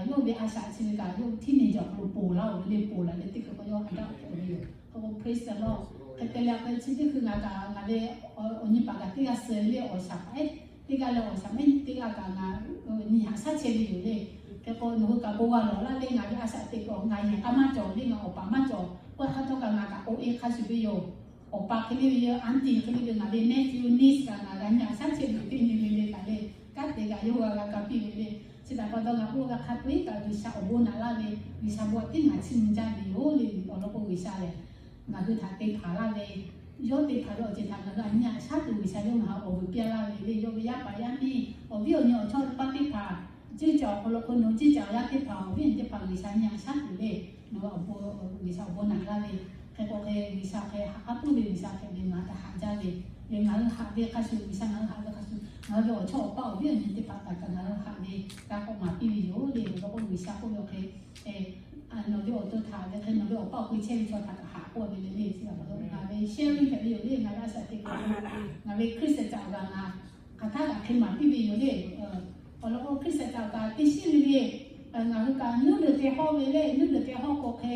yawˇ ve a shaꞈ chi ve kaꞈ yawˇ hui hteˇ neˇ jaw hk'aw lo ponˬ laˇ-oˬ ve le, ponˬ laˬ leh teˇ hkui k'o yawˇ a daꞈ hpehꞈ ve yoˬ. K'o praise the Lord. Hk'e te leh k'o chi teˇ hkui ngaˬ kaꞈ ngaˬ ve awˬ nyi paˍ kaꞈ teˇ g'aˇ suh ve le, awˬ shaˍ paˍ ehˉ teˇ g'aˇ leh awˬ shaˍ mehˉ teˇ g'aˇ kaꞈ ngaˬ nyi haꞈ shaˉ chehˇ ve yoˬ le. Hk'e k'o nawˬ hui kaꞈ bon g'a lawˬ laˇ le, ngaˬ ve a shaꞈ teꞈ k'o ngaˬ yehˬ k'a maˇ cawˬ le, ngaˬ awˬ paˍ maˇ cawˬ. K'oˆ hk'a htawˇ kaꞈ ngaˬ kaꞈ k'o e hk'a shuˍ ve yoˬ. Awˬ pa hk'e le ve yoˬ, aunty hk'e le ve, ngaˬ ve nephew niece kaꞈ ngaˬ g'a nyi haꞈ shaˉ chehˇ ve teˇ nyi le le kaꞈ le, kanˉ te kaꞈ yawˇ hui g'a g'a ka piˇ ve le. Chi htaꞈ pa taw ngaˬ k'oˆ ve hk'a peu-eˬ kaꞈ G'uiˬsha awˬ bon naꞈ laˇ ve, G'uiˬsha bon tiˉ ngaˬ chiˇ mvuh jaˇ ve yoˬ le. Awˬ lawn k'o G'uiˬsha lehˬ ngaˬ hui htaꞈ te hpanˍ laˇ ve, yawˇ te hpanˍ ve awˬ ceuˬ htaꞈ ngaˬ hui a nyi haꞈ shaˉ tuˬ G'uiˬsha yawˇ ngaˬ hui awˬ vuiˬ piˇ laˇ ve le. Yawˇ ve yaˇ paˍ yaˇ miˇ, awˬ viˉ awˬ nyi awˬ chawˇ paˇ teˇ hpaˍ, ceˇ caˬ awˬ hk'aw lo k'o nawˬ ceˇ caˬ yaˇ teˇ hpaˍ, awˬ viˉ awˬ nyi teˇ hpaˍ G'uiˬsha nyi haꞈ shaˉ tuˬ le. Nawˬ hui awˬ bon, G'uiˬsha awˬ bon naꞈ laˇ ve, hk'e k'o hk'e G'uiˬsha hk'e haꞈ k'aˉ puiˉ ve, G'uiˬsha hk'e ve ngaˬ hui htaꞈ haꞈ jaˇ ve, le ngaˬ hui haꞈ ve hk'a shuˍ, G'uiˬsha ngaˬ hui haꞈ ve hk'a shuˍ, ngaˬ hui ve awˬ chawˇ awˬ paˇ awˬ viˉ awˬ nyi teˇ hpaˍ htaꞈ kaꞈ ngaˬ hui haꞈ ve g'a k'awꞈ maˍ piˇ ve yoˬ le. Awˬ lawn k'o G'uiˬsha k'oˆ ve hk'e nawˬ ve awˬ to htaꞈ ve hk'e nawˬ ve awˬ paˇ awˬ hkui chehˇ ve chaw htaꞈ kaꞈ haꞈ k'oˆ ve le le. Chi ngaˬ ve sharing hpehꞈ ve yoˬ le. Ngaˬ ve a shaꞈ teꞈ kaꞈ ngaˬ ve Hkriꞈ saˍ caꞈ g'aꞈ ngaˬ hk'aˬ htaˇ kaꞈ hk'e maˍ piˇ ve yoˬ le. Awˬ lawn k'o Hkriꞈ saˍ caꞈ kaꞈ teˇ shiˉ ve le. Ngaˬ hui kaꞈ nuˇ deuˬ te hawˇ ve le, nuˇ deuˬ te hawˇ k'o hk'e,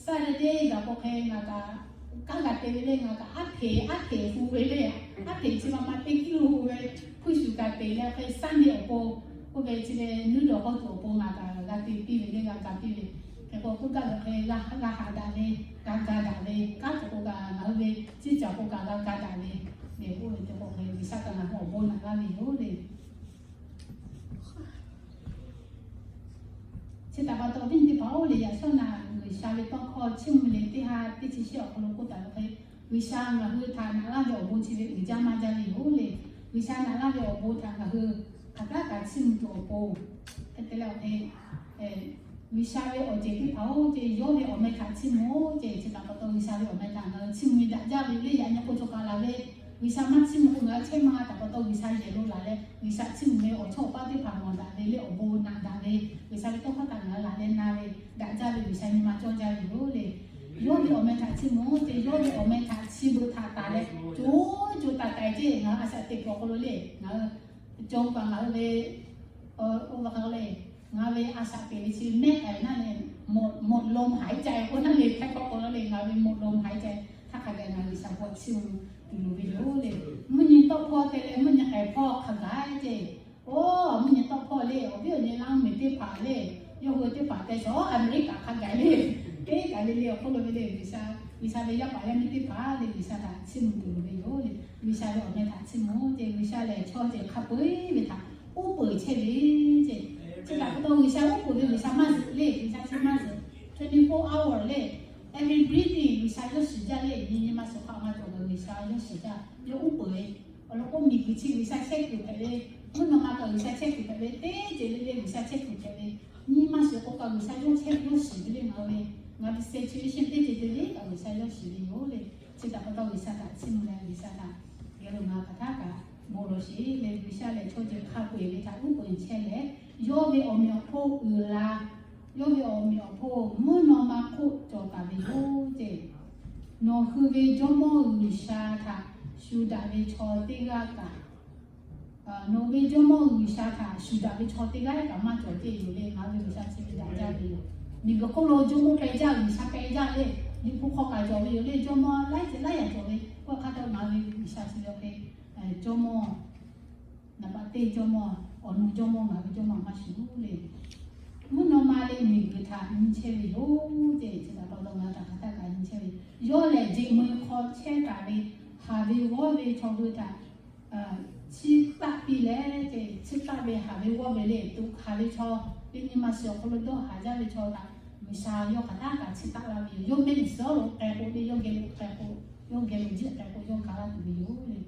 Saturday gaˬ k'o hk'e ngaˬ kaꞈ kanˉ g'a te ve le, ngaˬ kaꞈ aˉ hteꞈ aˉ hteꞈ hu ve le. Aˉ hteꞈ chi ma ma teˇ kiˇ lo oˇ ve hpuiˇ shuˍ kaꞈ teꞈ leh hk'e Sunday awˬ pon, oˇ ve chi ve nuˇ dawˬ hawˉ tuˬ awˬ pon ngaˬ kaꞈ g'a te piˇ ve le, g'a ga piˇ ve. Hk'e k'o k'oˆ gaˇ ve hk'e, g'a haꞈ daꞈ ve, g'a ga daꞈ ve, kanˉ hk'e k'o kaꞈ ngaˬ hui ve ciˇ caˬ k'o kaꞈ g'a ga daꞈ ve, le k'oˆ ve hk'e k'o, G'uiˬsha kaꞈ ngaˬ hui awˬ bon naꞈ laˇ ve yoˬ le. Chi htaꞈ pa taw awˬ viˉ teˇ hpaˍ-oˬ le, yaꞈ shawˉ naꞈ G'uiˬsha ve tawˇ hkawˇ chiˇ mvuh le teˇ ha teˇ chi shehˆ awˬ hk'aw lo k'oˆ taˍ ve hk'e, G'uiˬsha ngaˬ hui htaꞈ naꞈ laˇ ve awˬ bon chi ve uiˍ jaˇ maˇ jaˇ ve yoˬ le. G'uiˬsha naꞈ laˇ ve awˬ bon htaꞈ ngaˬ hui hk'aˬ htaˇ kaꞈ chiˇ mvuh tuˬ awˬ pon, hk'e te leh awˬ hk'e G'uiˬsha ve awˬ ceuˬ teˇ hpaˍ-oˬ ce, yawˇ ve awˬ meh htaꞈ chiˇ mvuh-oˬ ce. Chi htaꞈ pa taw G'uiˬsha ve awˬ meh htaꞈ ngaˬ hui chiˇ mvuh ve daꞈ jaˇ ve le. Yaꞈ nyi k'o chaw kaꞈ laˬ ve, G'uiˬsha maˇ chiˇ mvuh k'o ngaˬ hui chehˇ maˇ, htaꞈ pa taw G'uiˬsha yehˬ lo laˬ leh G'uiˬsha chiˇ mvuh ve awˬ chawˇ awˬ paˇ teˇ hpaˍ mawˬ daꞈ ve le, awˬ bon naꞈ daꞈ ve, G'uiˬsha ve tawˇ hkawˇ htaꞈ ngaˬ hui laˬ leh na ve daꞈ jaˇ ve G'uiˬsha nyi ma cawˇ jaˇ ve yoˬ le. Yawˇ ve awˬ meh htaꞈ chiˇ mvuh-oˬ ce, yawˇ ve awˬ meh htaꞈ chi beuꞈ htaꞈ taˍ leh co co taiˍ taiˍ ce. Ngaˬ hui a shaꞈ teꞈ kuiˬ awˬ hk'aw lo le, ngaˬ hui co kaꞈ ngaˬ hui ve, oˇ ve hk'a le, ngaˬ hui ve a shaꞈ teꞈ ve chi mehˆ k'ai naˇ le, หมดลมหายใจ k'oˆ naˇ le, hk'e k'o k'o le, ngaˬ hui ve หมดลมหายใจ htaˇ hk'a gaˬ ngaˬ hui G'uiˬsha hpawˇ chiˇ mvuh tuˬ loˍ ve yoˬ le. Mvuhˇ nyi tawˆ hpawˇ te leh mvuhˇ nyi k'ai hpawˇ hk'a gaˬ ce. Oˇ mvuhˇ nyi tawˆ hpawˇ le, awˬ viˉ awˬ nyi laˇ mvuhˇmiˬ teˇ hpaˍ le, yawˇ hui teˇ hpaˍ te shawˍ America hk'a gaˬ le, teˇ kaˬ le le awˬ hk'oˆ lo ve le, G'uiˬsha, G'uiˬsha ve yaˇ paˍ yaˇ miˇ teˇ hpaˍ le G'uiˬsha htaꞈ chiˇ mvuh tuˬ loˍ ve yoˬ le. G'uiˬsha ve awˬ meh htaꞈ chiˇ mvuh ce, G'uiˬsha lehˬ chaw ceuˬ hk'a peu-eˬ ve htaꞈ uˉ peunˍ chehˇ ve ce. Chi htaꞈ pa taw G'uiˬsha uˉ peunˍ ve G'uiˬsha maˇ zuhꞈ le, G'uiˬsha chi maˇ zuhꞈ. Twenty four hour le, every breathing G'uiˬsha yawˇ shiˍ jaˇ le. Nyi nyi ma suhˍ hk'aˆ ma cawˬ ve G'uiˬsha yawˇ shiˍ jaˇ, yawˇ uˉ peunˍ ve. Awˬ lawn k'o miˬguiˬ chi G'uiˬsha chehˇ kuiˬ hpehꞈ ve, mvuhˇ naw ma kaꞈ G'uiˬsha chehˇ kuiˬ hpehꞈ ve, teˇ ceuˬ le le G'uiˬsha chehˇ kuiˬ hpehꞈ ve. Nyi ma suhˍ k'o kaꞈ G'uiˬsha yawˇ chehˇ yawˇ shiˍ ve le. Ngaˬ hui ve, ngaˬ hui ve situation teˇ ceuˬ le le kaꞈ G'uiˬsha yawˇ shiˍ ve yoˬ le. Chi htaꞈ pa taw G'uiˬsha htaꞈ chiˇ mvuh leh G'uiˬsha htaꞈ geh lo ngaˬ hui hk'aˬ htaˇ kaꞈ bon lawˬ sheˍ le. G'uiˬsha lehˬ chaw ceuˬ hk'a peu-eˬ ve htaꞈ uˉ peunˍ chehˇ leh, yawˇ ve awˬ meꞈ awˬ hponˇ uiˍ la, yawˇ ve awˬ meꞈ awˬ hponˇ mvuhˇ naw ma hk'oˆ cawˬ taˍ ve yoˬ ce. Nawˬ hui ve Jawˇmawˇ G'uiˬsha htaꞈ shu daꞈ ve chaw teˇ g'aˇ kaꞈ, nawˬ ve Jawˇmawˇ G'uiˬsha htaꞈ shu daꞈ ve chaw teˇ g'aˇ kaꞈ maˇ cawˬ ce yoˬ le. Ngaˬ hui ve G'uiˬsha chi ve daꞈ jaˇ ve yoˬ. Miˬguiˬ hk'oˆ lo Jawˇmawˇ peh jaˇ, G'uiˬsha peh jaˇ le. Liꞈ hpu hk'aw kaꞈ cawˬ ve yoˬ le. Jawˇmawˇ laiˉ ceuˬ laiˉ yaꞈ cawˬ ve k'oˆ hk'a taw ngaˬ hui ve G'uiˬsha chi ve hk'e, Jawˇmawˇ naˍ baˆ teˇ Jawˇmawˇ, awˬ nu Jawˇmawˇ ngaˬ ve Jawˇmawˇ maˇ shuˍ le. Mvuhˇ naw ma le miˬguiˬ htaꞈ nyi chehˇ ve yoˬ ce. Chi htaꞈ pa taw ngaˬ hui htaꞈ hk'aˬ htaˇ kaꞈ nyi chehˇ ve, yawˇ lehˬ jeꞈ mui hk'aw chehˇ taˍ ve haˍ ve g'awˇ ve chaw hui htaꞈ chiˇ taˆ piˇ leh ce, chiˇ taˆ ve haˍ ve g'awˇ ve le, tuꞈ hkanˍ ve chaw, teˇ nyi ma shiˍ awˬ hk'aw lo dawˇ haˍ jaˇ ve chaw htaꞈ G'uiˬsha yawˇ hk'aˬ htaˇ kaꞈ chiˇ taˆ laˇ ve yoˬ. Yawˇ mehˆ g'uˇ suhˍ lo k'ai k'o le, yawˇ geh lo k'ai k'o, yawˇ geh lo jiˆ k'ai k'o yawˇ ga laˇ tuˬ ve yoˬ le.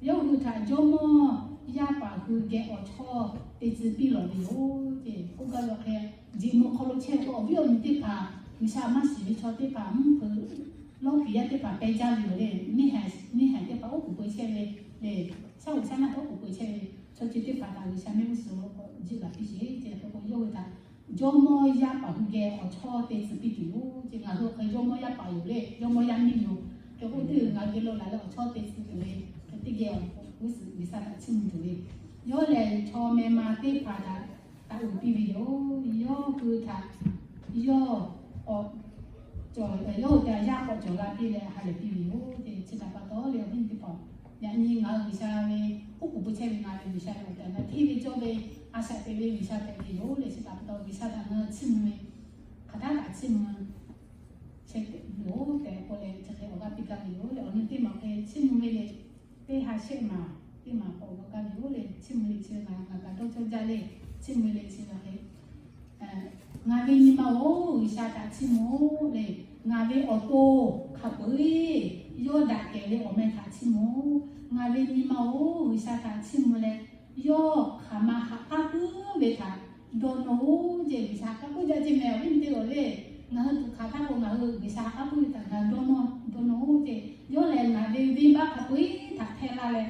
Yawˇ hui htaꞈ jawˇmawˇ yaˇ paˍ hui geh awˬ chawˇ te tcuh piˇ lawˬ ve yoˬ ce. K'oˆ gaˇ ve hk'e, jeꞈ mui hk'aw lo chehˇ k'o awˬ viˉ awˬ nyi teˇ hpaˍ, G'uiˬsha maˇ shiˍ ve chaw teˇ hpaˍ, mvuhˇ hpeuꞈ lawˇ kiˬ yaˇ teˇ hpaˍ peh jaˇ ve yoˬ le. Neˇ haiˬ, neˇ haiˬ teˇ hpaˍ oˉ k'oˍ pui chehˇ ve le. Shaˉ hoꞈ shaˉ naˆ oˉ k'oˍ pui chehˇ ve chaw chi teˇ hpaˍ htaꞈ G'uiˬsha mehˆ g'uˇ suhˍ lo k'awꞈ jiˆ laˬ piˇ sheˍ ce. Hk'e k'o yawˇ hui htaꞈ jawˇmawˇ yaˇ paˍ hui geh awˬ chawˇ te tcuh piˇ tuˬ yoˬ ce. Ngaˬ hui hk'e jawˇmawˇ yaˇ paˍ yoˬ le, jawˇmawˇ yaˇ miˇ yoˬ. Hk'e k'o teˇ g'aˇ geh lo laˬ leh awˬ chawˇ te tcuh tuˬ ve, hk'e teˇ geh awˬ g'uˇ suhˍ G'uiˬsha htaꞈ chiˇ mvuh tuˬ ve. Yawˇ lehˬ chaw meh ma teˇ hpaˍ htaꞈ taˍ uiˍ piˇ ve yoˬ. Yawˇ hui htaꞈ yawˇ k'awꞈ cawˬ, yawˇ hui htaꞈ yaˇ k'awꞈ cawˬ la piˇ leh ha lehˬ piˇ ve yoˬ ce. Chi htaꞈ pa taw le awˬ viˉ teˇ hpaˍ, yaꞈ nyi ngaˬ hui G'uiˬsha ve oˉ k'oˍ pui chehˇ ve ngaˬ ve G'uiˬsha ve awˬ tehˬ na hteˇ ve cawˇ ve a shaꞈ teꞈ ve G'uiˬsha hpehꞈ ve yoˬ le. Chi htaꞈ pa taw G'uiˬsha htaꞈ ngaˬ hui chiˇ mvuh ve, hk'aˬ htaˇ kaꞈ chiˇ mvuh chehˇ loˬ tehꞈ k'oˆ leh chi hk'e awˬ g'aˇ piˇ gaˇ ve yoˬ le. Awˬ nu teˇ maˬ hk'e chiˇ mvuh ve le, teˇ ha shehˆ maˬ teˇ maˬ k'awꞈ g'aw gaˇ ve yoˬ le. Chiˇ mvuh le chi ngaˬ kaꞈ dawˇ cawˇ jaˇ le. Chiˇ mvuh le chi ngaˬ hk'e Ngaˬ ve nyi ma-oˬ, G'uiˬsha htaꞈ chiˇ mvuh-oˬ le. Ngaˬ ve awˬ to hk'a peu-eˬ yawˇ daꞈ kehˬ ve awˬ meh htaꞈ chiˇ mvuh-oˬ. Ngaˬ ve nyi ma-oˬ, G'uiˬsha htaꞈ chiˇ mvuh leh, yawˇ hk'aˬ ma haꞈ k'aˉ puiˉ ve htaꞈ dawˇ nawˇ-oˬ ce. G'uiˬsha haꞈ k'aˉ puiˉ jaˇ ce mehˍ awˬ viˉ teˇ g'aˇ le. Ngaˬ hui tuꞈ hkanˍ htaˇ k'o ngaˬ hui G'uiˬsha haꞈ k'aˉ puiˉ ve htaꞈ ngaˬ dawˇ nawˇ, dawˇ nawˇ-oˬ ce. Yawˇ lehˬ ngaˬ ve venˇbaˆ hk'a peu-eˬ htaꞈ hpehˇ laˇ leh,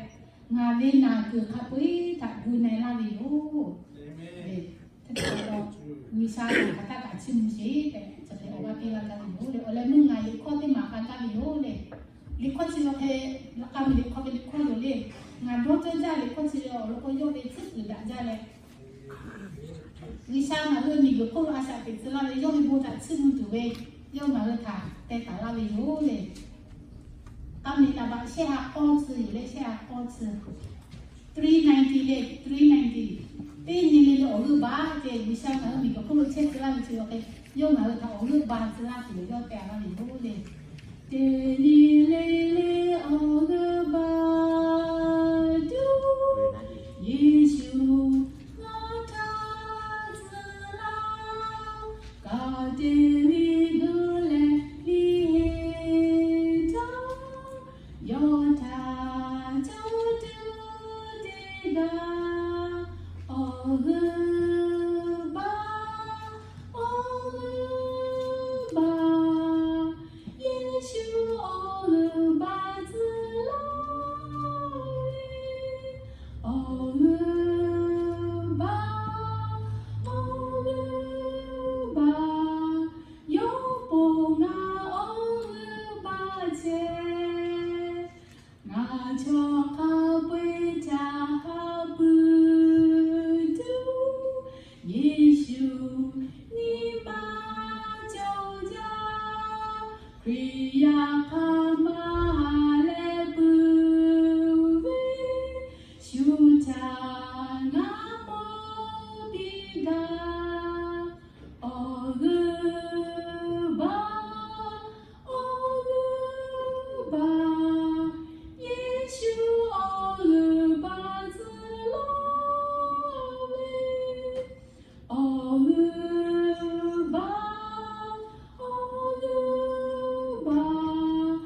ngaˬ ve naˬ kuiˬ hk'a peu-eˬ htaꞈ gu na-e laˇ ve yoˬ. G'uiˬsha htaꞈ hk'aˬ htaˇ kaꞈ chiˇ mvuh sheˍ tehꞈ chi hk'e awˬ g'aˇ piˇ laˇ gaˇ ve yoˬ le. Awˬ leh meuˇ ngaˬ liꞈ hkawˇ teˇ maˬ k'a gaˇ ve yoˬ le. Liꞈ hkawˇ chi ve hk'e, laꞈ k'a ve liꞈ hkawˇ ve liꞈ hkawˇ yoˬ le. Ngaˬ dawˇ cawˇ jaˇ liꞈ hkawˇ chi ve awˬ lawn k'o yawˇ ve tcuhˉ kuiˬ daꞈ jaˇ leh, G'uiˬsha ngaˬ hui miˬguiˬ hk'oˆ lo a shaꞈ teꞈ tcuh laˇ ve yawˇ ve bon htaꞈ chiˇ mvuh tuˬ ve, yawˇ ngaˬ hui htaꞈ teh taˍ laˇ ve yoˬ le. K'a miˬ taˍ baꞈ shehˆ ha k'awˇ tcuh yoˬ le, shehˆ ha k'awˇ tcuh. Three ninety le, three ninety. Teˇ nyi le le awˬ g'euˆ baˆ ce, G'uiˬsha ngaˬ hui miˬguiˬ hk'oˆ lo chehˇ tcuh laˇ ve chi awˬ hk'e, yawˇ ngaˬ hui htaꞈ awˬ g'euˆ ba tcuh laˇ tuˬ yawˇ te a laˇ ve yoˬ le. Teˇ nyi le le awˬ g'euˆ baˆ tuˬ, Yeˍsuˆ ngaˬ htaꞈ tcuh laˇ, ka te liꞈ gu leh liꞈ heˍ htaˇ, yawˇ htaꞈ cawˬ tuˬ teˇ g'aˇ, awˬ g'euˆ baˆ, awˬ g'euˆ baˆ, Yeˍsuˆ awˬ g'euˆ baˆ tcuh laˇ ve, awˬ g'euˆ baˆ, awˬ g'euˆ baˆ, yawˇ ponˬ ngaˬ awˬ g'euˆ baˆ chehˇ. Ngaˬ chaw hk'a peu-eˬ ca ha pui tuˬ, Yeˍsuˆ nyi ma cawˬ jaˇ. Hkriꞈ yaˇ hk'a ma ha leh pui ve, shu htaꞈ ngaˬ mawˬ piˇ gaˇ. Awˬ g'euˆ baˆ, awˬ g'euˆ baˆ, Yeˍsuˆ awˬ g'euˆ baˆ tcuh laˇ ve. Awˬ g'euˆ baˆ, awˬ g'euˆ baˆ,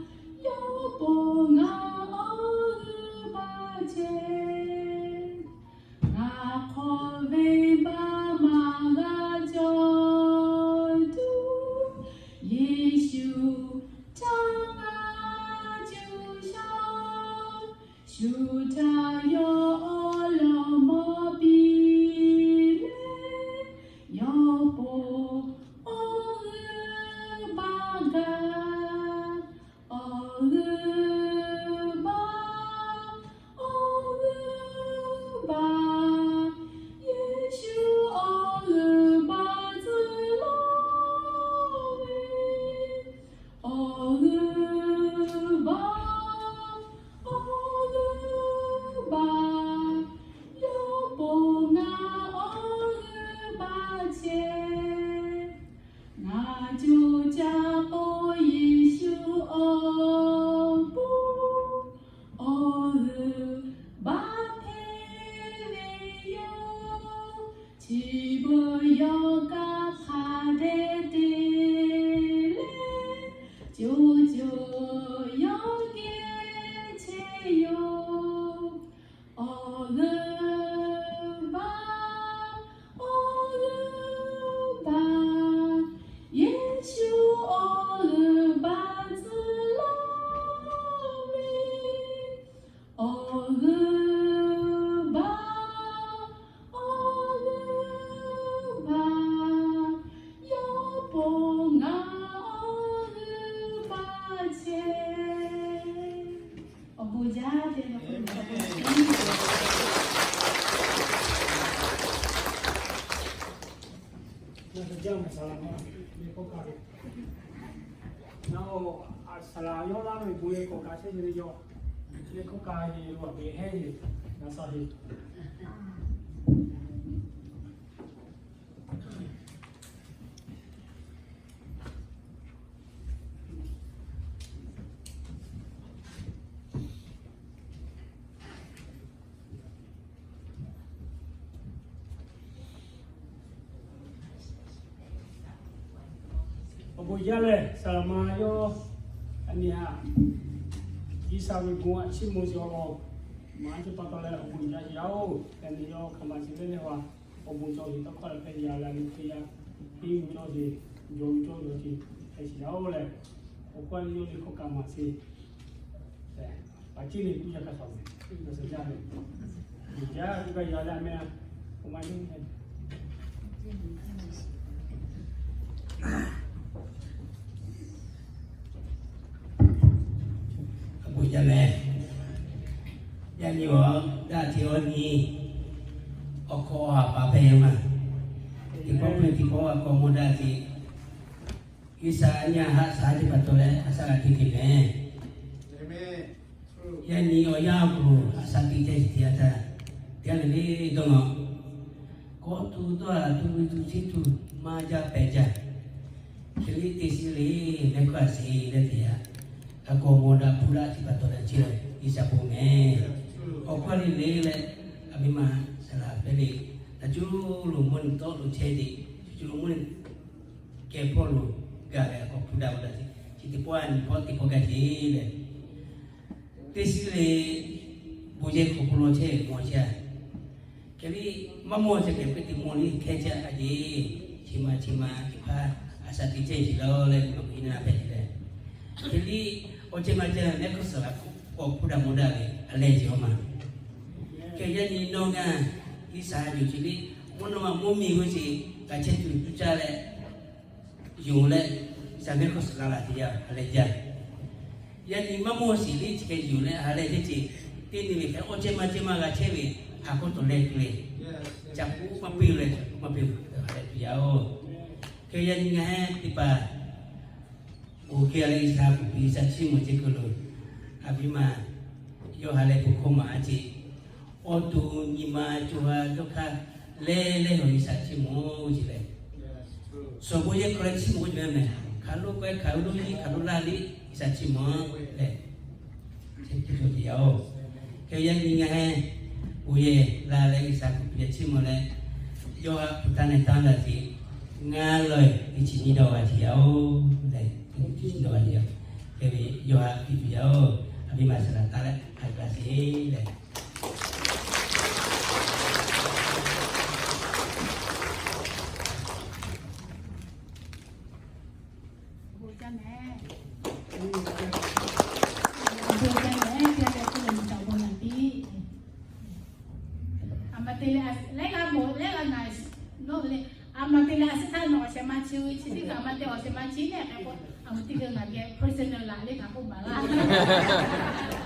yawˇ ponˬ ngaˬ awˬ g'euˆ baˆ chehˇ. Ngaˬ hk'aw venˇbaˆ maˇ g'a cawˬ tuˬ, Yeˍsuˆ caˇ ngaˬ cuˇ shawˉ. Shu htaꞈ yawˇ awˬ lawn mawˬ piˇ leh, yawˇ ponˬ awˬ g'euˆ baˆ gaˇ. Awˬ g'euˆ baˆ, awˬ g'euˆ baˆ, Yeˍsuˆ awˬ g'euˆ baˆ tcuh laˇ ve. Awˬ g'euˆ baˆ, awˬ g'euˆ baˆ, yawˇ ponˬ ngaˬ awˬ g'euˆ baˆ chehˇ. Ngaˬ co caˇ k'o Yeˍsuˆ awˬ pon awˬ g'euˆ baˆ hpehꞈ ve yoˬ. Chi beuꞈ yawˇ kaˇ hk'a dehꞈ te leh, co co yawˇ geh chehˇ yoˬ. Awˬ g'euˆ baˆ, awˬ g'euˆ baˆ, Yeˍsuˆ awˬ g'euˆ baˆ tcuh laˇ ve. Awˬ g'euˆ baˆ, awˬ g'euˆ baˆ, yawˇ ponˬ ngaˬ awˬ g'euˆ baˆ chehˇ. Awˬ bon jaˇ te Naoˬ, a saˍ laˍ yawˇ laˇ ve bon yehˬ k'awꞈ ka chehˇ ve le yawˇ, yehˬ k'awꞈ ka heˆ lo a beˬ heˆ heˆ, na sa heˆ. Awˬ bon jaˇ lehˬ, saˍ laˍ ma yawˇ, a nyi a, G'uiˬsha ve bon aꞈ chiˇ mvuh sheˍ awˬ lawn, maˇ chi pa taw leh awˬ bon jaˇ sheˍ yaˇ oˬ. Yaꞈ nyi yawˇ hk'aˬ ma chi lehˬ lehˬ a, awˬ bon cawˬ sheˍ tawˇ hkawˇ leh hpehꞈ yaꞈ leh a nyi hk'e yaˇ, henˇ yuˬ cawˇ sheˍ, jawˬ yuˬ cawˇ sheˍ awˬ ceuˬ hpehꞈ sheˍ yaˇ oˬ lehˬ, awˬ hkawˇ a nyi yawˇ ve hkawˇ kaꞈ maˍ sheˍ. Awˬ bon jaˇ lehˬ, awˬ bon jaˇ lehˬ, awˬ bon jaˇ lehˬ, awˬ bon jaˇ lehˬ, yaꞈ nyi awˬ daꞈ hteꞈ awˬ nyi awˬ hkawˇ a pa hpehꞈ maˇ, teˇ pawˆ peuˬ teˇ pawˆ a k'awꞈ mawˬ daꞈ hteꞈ, G'uiˬsha a nyi a haꞈ shaˉ teˇ hpaˍ taw leh a shaˉ g'a teˇ hteꞈ mehˍ. Yaꞈ nyi awˬ yanˇ awˬ hk'aw lo a shaꞈ teꞈ chehˇ teˇ yanˇ htaˇ, teˇ g'aˇ le le dawˇ nawˬ, kawˆ tuˬ dawˇ tuˬ ve tuˬ chi tuˬ maˇ jaˇ pehˬ jaˇ. Hk'e liˇ teˇ shiˉ le mehˆ hkawˇ a sheˍ leh teˇ yanˇ, a kawˬ mawˬ daꞈ hpu daꞈ teˇ hpaˍ tawˍ daꞈ chehˇ leh G'uiˬsha bon mehˍ. Awˬ hkawˇ le le leh, a miˇ ma saˍ laˍ hpehꞈ le, a cuˇ lo mvuhˇ nyi tawˆ lo chehˇ ve, cuˇ lo mvuhˇ nyi kehˬ hpawˇ lo gaˬ leh a kawˬ hpu daꞈ ve daꞈ chi, chi teˇ pawˆ a nyi pawˆ teˇ pawˆ gaˬ sheˍ leh, teˇ shiˉ le bon yehˬ hk'aw hk'aw lo chehˇ ve mawˬ chehˇ a. Hk'e liˇ maˇ mawˬ chehˇ kehˬ hk'e te mawˬ le hkehˇ chehˇ a jeˬ, chi ma chi ma teˇ hpaˍ a shaꞈ teꞈ chehˇ sheˍ law leh, nawˬ hk'e na hpehꞈ sheˍ leh, hk'e liˇ awˬ cehˬ ma cehˬ mehˆ hkawˇ suhˍ la k'o, kawˆ hpu daꞈ mawˬ daꞈ ve a lehˬ jeˬ awˬ ma. Hk'e yaꞈ nyi nawˬ ngaˬ G'uiˬsha yonˍ chi liˇ mvuhˇ naw ma mvuhˇ miˬ ve sheˍ, kaꞈ chehˇ tuˬ tuˬ caˇ leh, yonˍ leh, G'uiˬsha mehˆ hkawˇ suhˍ la la teˇ yanˇ ha lehˬ jaˇ. Yaꞈ nyi maˇ mawˬ sheˍ liˇ chi hk'e yonˍ leh ha lehˬ teˇ ceuˬ, teˇ nyi ve hk'e awˬ cehˬ ma cehˬ ma g'a chehˇ ve, a kawˆ tawˍ leh tuˬ le. Caꞈ k'oˆ maˇ piˇ leh, maˇ piˇ ha lehˬ tuˬ yaˇ oˬ. Hk'e yaꞈ nyi ngaˬ hui teˇ hpaˍ bon hk'e leh G'uiˬsha kuˬ piˇ G'uiˬsha chiˇ mvuh chehˇ kuiˬ lo, a miˇ ma yawˇ ha lehˬ bon hkawˇ maˍ a ceˬ, awˬ to nyi ma co ha dawˇ hkaˇ leh leh awˬ G'uiˬsha chiˇ mvuh ceˬ leh, suhˍ bon yehˬ hk'aw leh chiˇ mvuh ceˬ mehˍ. Hkaˍ lo k'ai hkaˍ lo yiˇ hkaˍ lo laˇ liˇ G'uiˬsha chiˇ mvuh leh, chi teˇ ceuˬ teˇ yanˇ oˬ. Hk'e yaꞈ nyi ngaˬ hui bon yehˬ la leh G'uiˬsha kuˬ piˇ chiˇ mvuh leh, yawˇ ha hpu taˇ nehˬ taˇ la ceˬ, ngaˬ lawˬ ve chi nyi dawˇ g'a teˇ yanˇ oˬ leh, chi nyi dawˇ g'a teˇ yanˇ. Hk'e ve yawˇ ha piˇ tuˬ yaˇ oˬ. A miˇ ma saˍ laˍ taˍ leh a ga sheˍ leh A ma te leh a suhˉ htaˇ nawˬ awˬ shehˍ ma chi ve chi teˇ kaꞈ a ma te awˬ shehˍ ma chi nehˬ k'ai k'o, a ma te ve ngaˬ geh personal laˬ le kaꞈ k'oˆ baˬ laˇ.